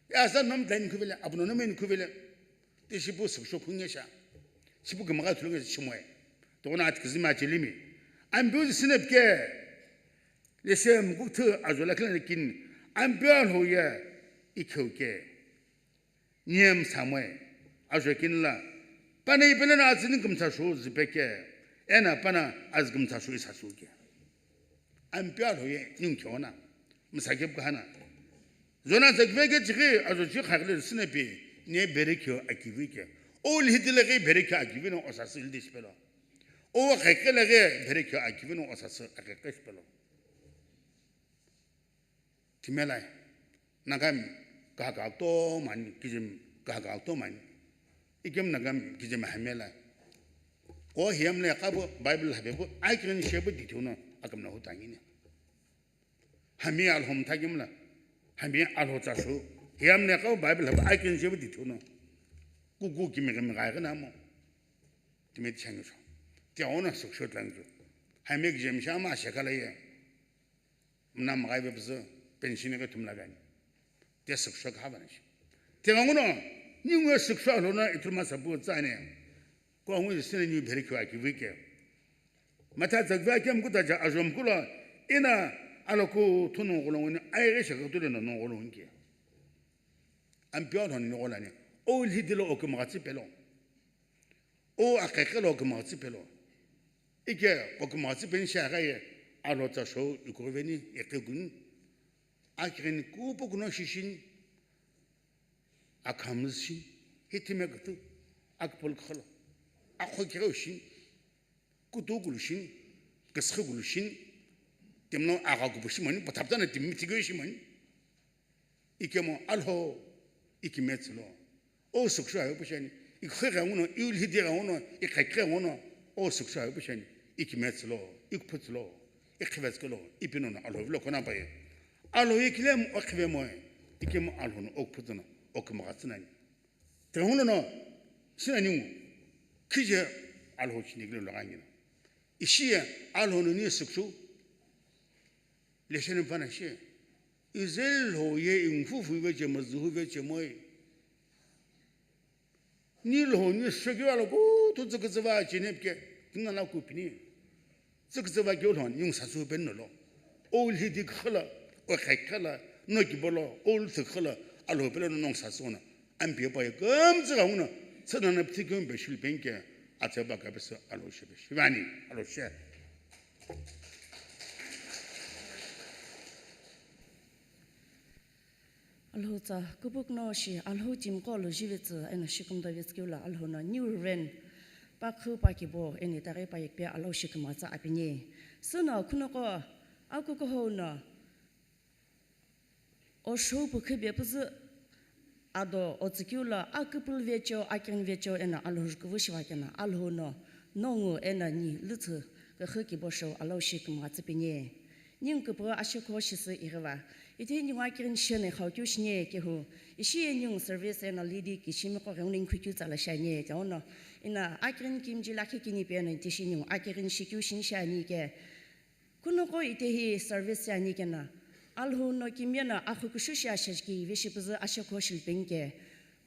Ya sa nom dan khuvele, abno nom en khuvele. Te shipu sukshok hunge sha. Shipu ke maga thulunge shimoe. To na at kizima chilimi. Ambu sinep ke. Le shem guthu azola klan kin. Ambu ho ye. Ikho ke. Niem samwe, ajo kinla, pana ipele na azini kumtsa shu zipeke, ena pana az kumtsa shu isa shu ke. Ampia lo ye, nyung kiona, msakep kahana. Zona zakveke chiki, ajo chi khakle sinepi, ne berekyo akivi ke. O lhitile ke berekyo akivi no osasi ldish pelo. O khakle ke berekyo akivi no osasi akekesh pelo. Timelai, Nagami kahaka akto mani, kijim kahaka akto mani. Ikim Nagami kijim hamela. Ko hiyam le kabu Bible habebu, aikin shebu dithuno akamna hutangini. Hami alhom thagimla, hami alho chasu, hiyam le kabu Bible habu aikin shebu dithuno. Kuku kimi kimi gai kana mo. Timi changi so. Te ona sukshot langju. Hami kijim shama shekala ye. Mna mghai be bzü, pension ke thumla gani. Te sükshok ha banish. Te nganguno, ningu sükshok lo na itruma sabu tsane. Ko ngu sine ni bheri kwa ki wike. Mata zagwa kem kuta ja ajom kulo, ina Aloku thu nongu lo nguni, aire shaka tu le no nongu lo ngi. Ampeu Alhou no nigho lani. O ilhidi lo okimghatsü pelo. O akhekhe lo okimghatsü pelo. Ike okimghatsü peni shagha ye, Alhou tsa shou ikuveni, ikekuni. Akighini kupo kuno shishini. Akhamzü shini. Hithime kutu. Akpul kholo. Akho kiro shini. Kutu kulu shini. Kaskhu kulu shini. Timno aga kupu shimani. Pathapta na timmi tigyo shimani. Ikemu Alhou, ikimetsü lo. O sukshu ayo pushani. Ikhe gha nguno, ilhidi gha nguno, ikhekhe gha nguno. O sukshu ayo pushani. Ikimetsü lo, ikphutsu lo, ikhivetsü lo, ipinono Alhou vilo kona paye. Alhou ikilemu, o khivemo, ikemu Alhou no, o kphutsu no, o kimghatsü nani. Tegha nguno no, sinani ngu, khije Alhou chini kile lo gha ngina. Ishiye Alhou no ni sukshu, Lesheni mpana shi. Izeli lho ye inghufu ve chemo, zuhu ve chemo. Ni lho ni shekeu alo kutu tsükütsüva chinepike, tina la kupini. Tsükütsüva keu lho ni ngsasu penno lo. O lhidi khala, o khai khala, no kibolo, o lhidi khala, alo pelo no ngsasu na. Ampi pa ye kümtsü ga nguna, tsana na pthi küm be shul penke, atse ba ka be sa alo she be. Shivani, alo she. Alhou tsa, kupuk no shi, Alhou tim ko lo jivetsü, eno shikumdo vetsü keu la Alhou no, New Reverend, pakhu pakibo, eni tari payekpe Alhou shikuma tsa apini. Süno, khunoko, akukuhou no, o shou pukhu be püzü, ado otsükeu lo aküpülü vecheo, akeng vecheo eno Alhou jukuvu shiva keno, Alhou no nongu eno ni lüthü küxü kibo shou Alhou shi kümgha tsüpini. Ningu küpüghü ashekho shisü ighiva. Ithi ningu akirin shene khau keu shini kehu. Ishi ye ningu service eno lady kishimi qo ghengu ningu khukeu tsala shani. Teo no ina akirin kimji lakhi kini pe eno tishi ningu akirin shikeu shini shani ke. Kunoqo itehi service shiani kena, Alhou no kimiyeno axukushu shi ashajiki veshipüzü ashekho shilipeni ke.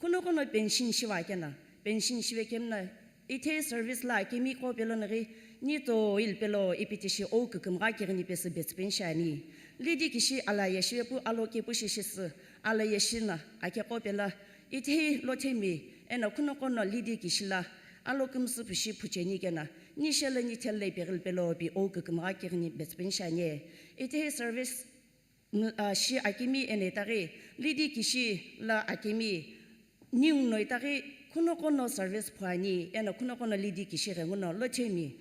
Kunoqo no pension shiva kena, pension shive kemna, ithehi service la kemi qo pelo naghi, ni to il pelo ipi tishi ou kükümgha kighini pesü betsü peni shiani. Lady kishi ala yeshive pu alo kepu shishisü, ala yeshi na ake qo pela, ithehi lothemi, eno kunoqo no lady kishi la, Alo kümsü pishi phucheni kena, ni shele ni thelle ipeghil pelo pi ou kükümgha kighini betsü peni shiani. Itehi service, mm, ah, shi akimi eno itaghi, lady kishi la akimi, ningu no itaghi, khunoqo no service phuani, eno khunoqo no lady kishi ghenguno lothemi.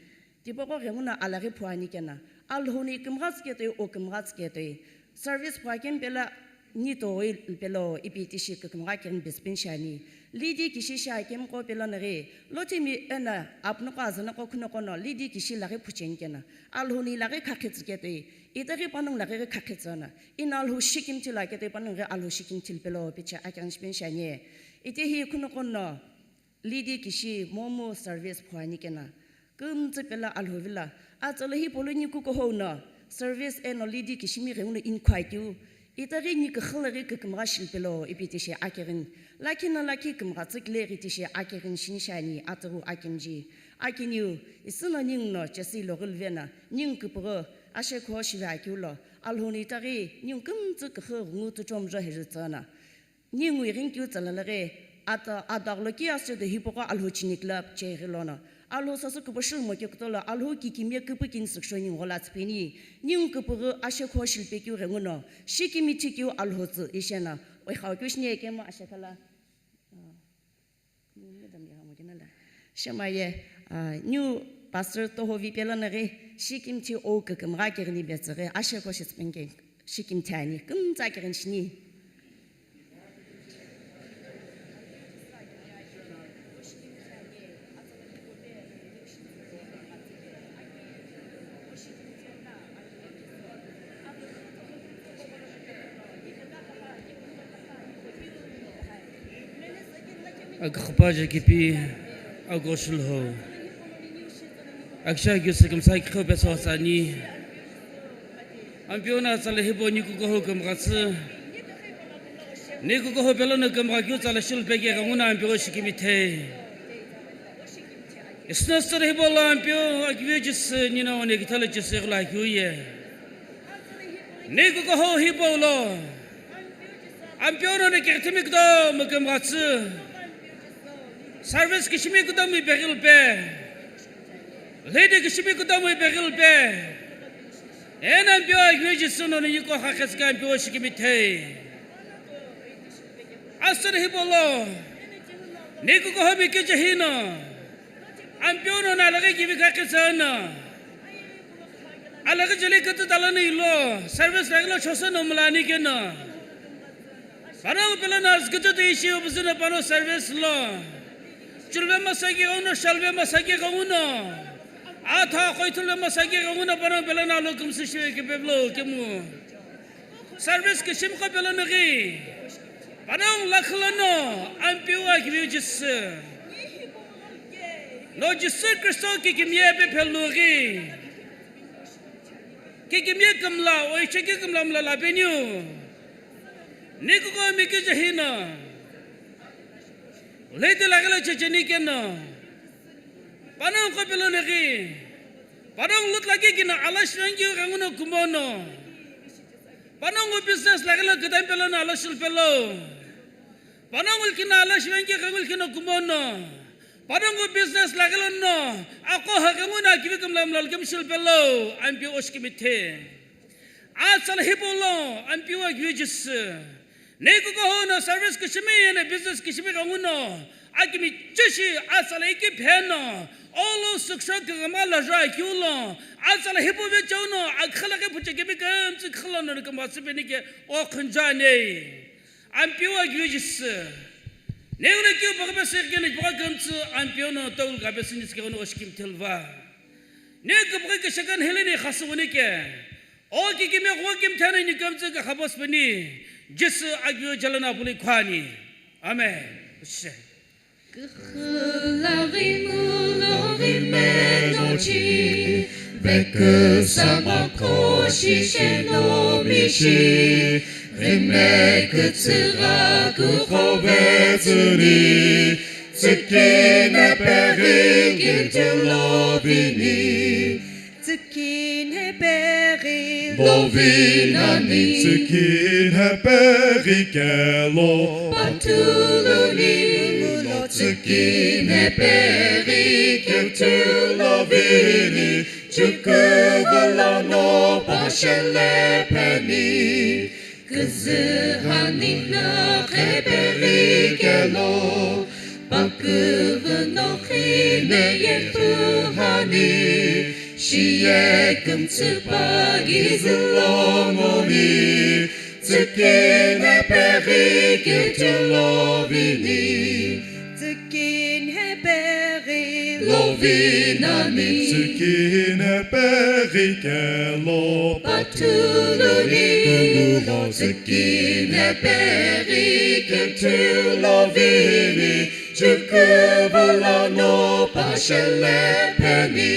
Tipaqo ghenguno alaghi phuani kena, Alhou ni kümgha tsüketoi, o kümgha tsüketoi. Service phuakemi pela, ni toi pelo ipi tishi kükümgha kighini betsü peni shiani. Lady kishi shi akemi qo pelo naghi, lothemi eno apunoqo azünoqo khunoqo no lady kishi laghi phucheni kena, Alhou ni laghi khakhi tsüketoi, itaghi panongu laghi ghi khakhi tsüna, ino Alhou shikimthi laketoi panongu ghi Alhou shikimthi pelo piche akighini shipeni shiani. Itehi khunoqo no, Lady kishi momu service phuani kena. Kümtsü pela Alhou vilo. Atsala hipau lo ni kukuhou no. Service eno lady kishimi ghenguno inkhua keu. Itaghi ni küxü laghi kükümgha shilipelo ipi tishi akighini. Lakhi na lakhi kümgha tsükile ghi tishi akighini shini shiani atughu akimji. Akiniu, isüno ningu no chesü iloghulu vena. Ningu küpüghü, ashekho shive akeu lo. Alhou ni itaghi, ningu kümtsü küxü ghungu tuchomjo heju tsüna. Ningu ighinikeu tsalalaghi, ata, adaghlo ki asüdo hipaqo Alhou chini club cheghi lono. Alhou sasü küpüshü mo kekutolo, Alhou kikimiye küpü kini sükshoni ngola tsüpeni. Ningu küpüghü ashekho shilipekeu ghenguno, shikimithikeu Alhou tsü ishena. Oikhau keu shini ekemu ashekhala. Ah, ningu madam ya mo kinala. Shemaye, ah, new pastor toho vipelo naghi, shikimthi ou kükümgha kighini betsü ghi, ashekho shitsüpeni ke. Shikimthi ani, kümtsü akighini shini. Aküxüpa je kipi, akoshul ho. Akisha kyu sükümsa kikho peso sani. Ampeu no atsala hipau ni kukuhou kümghatsü. Ni kukuhou pelo no kümgha keu tsala shilipeke ghenguno Ampeu shikimithei. Isüno atsala hipau lo Ampeu akivi Jisü nino one kithalo Jisü ighola keu ye. Nikuko ho hipau lo Ampeu no nikirithimi kutomo kümghatsü. Service kishimi kutomo ipeghilu pe. Lady kishimi kutomo ipeghilu pe. Eno Ampeu akeu Jisü no nikuko hakhetsüka Ampeu shikimithei. Asüni hipau lo nikuko ho mikije hino Ampeu no nalaghi kivi khakhe tsüno. Alaghi jeli kütü talani ilo service laghi lo chosa no mulani keno. Panongu pelo no azkütü tu ishi ubuzüno pano service lo. Chulve masaki gauno, shalve masaki gauno. Atha khoithulve masaki gauno panongu pelo no alo kümsü shive kipeblo kimu. Service kishimi qo pelo no ghi. Panongu lakhi lono Ampeu akeu Jisü. No Jisü Kristo kikimiye pe phelu ghi. Kikimiye kümla, oicheki kümla mla la peniu. Nikuko mikije hino. Lady laghi lo checheni keno. Panongu qo pelo no ghi. Panongu lutla kikino ala shivengi ghanguno kumono. Panongu business laghi lo kütami pelo no ala shulu pelo. Panongu likino ala shivengi ghangu likino kumono. Panongu business laghi lono. Aqo ha ghanguno akivi kümla mla lo kümshulu pelo. Ampeu shikimithei. Atsala hipau lo Ampeu akeu Jisü. Nikuko ho no service kishimi eno business kishimi ghanguno. Akimichi shi atsala iki pheno. Olo suksho kagama lajo akeu lo. Atsala hipau vecheo no akhala ke phuche kemi kümtsü khalo no kümtsü penike o khunjane. Ampeu akeu Jisü. Neu no keu pagha pesü keno pagha kümtsü Ampeu no tau ka pesü niske ono shikimithelu va. Ne küpüghü kishakani heleni khasüwünike. O kikimiye ghuwa kimtheni ni kümtsü ka khaposü peni. Jisü akeu jalana puli khwani. Amen. Ushe. Küxü laghi mu loghi menochi, veküsa makho shishe no mishi, ghime kütsügha kükho vetsüni, tsükine peghi kithilo vini. Tsükine peghi lovinani. Tsükine peghi kelo. Pathuluni lo tsükine peghi kethilo vini. Chukuvülo no pashelepeni. Küzühani no qhepeghi kelo, paküvü no qhine yetuhani, shiye kümtsü pa gizülo nguni, tsükine peghi kethilo vini. Tsükine peghi lovinani. Tsükine peghi kelo. Pathuluni lo tsükine peghi kethilo vini. Chukuvülo no pashelepeni.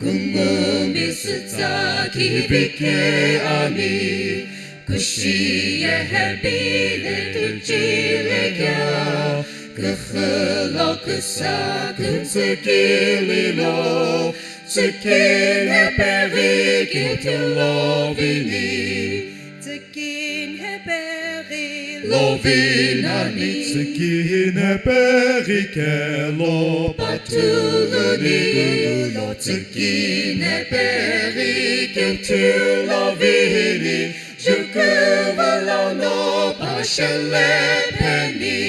Kungumi sütsa kivike ani. Kushiye hepile tuchile kea, küxü lo küsa kümtsü kili lo, tsükine peghi kethilo vini. Tsükine peghi lovinani. Tsükine peghi kelo. Pathuluni lo tsükine peghi kethilo vini. Chukuvülo no pashelepeni.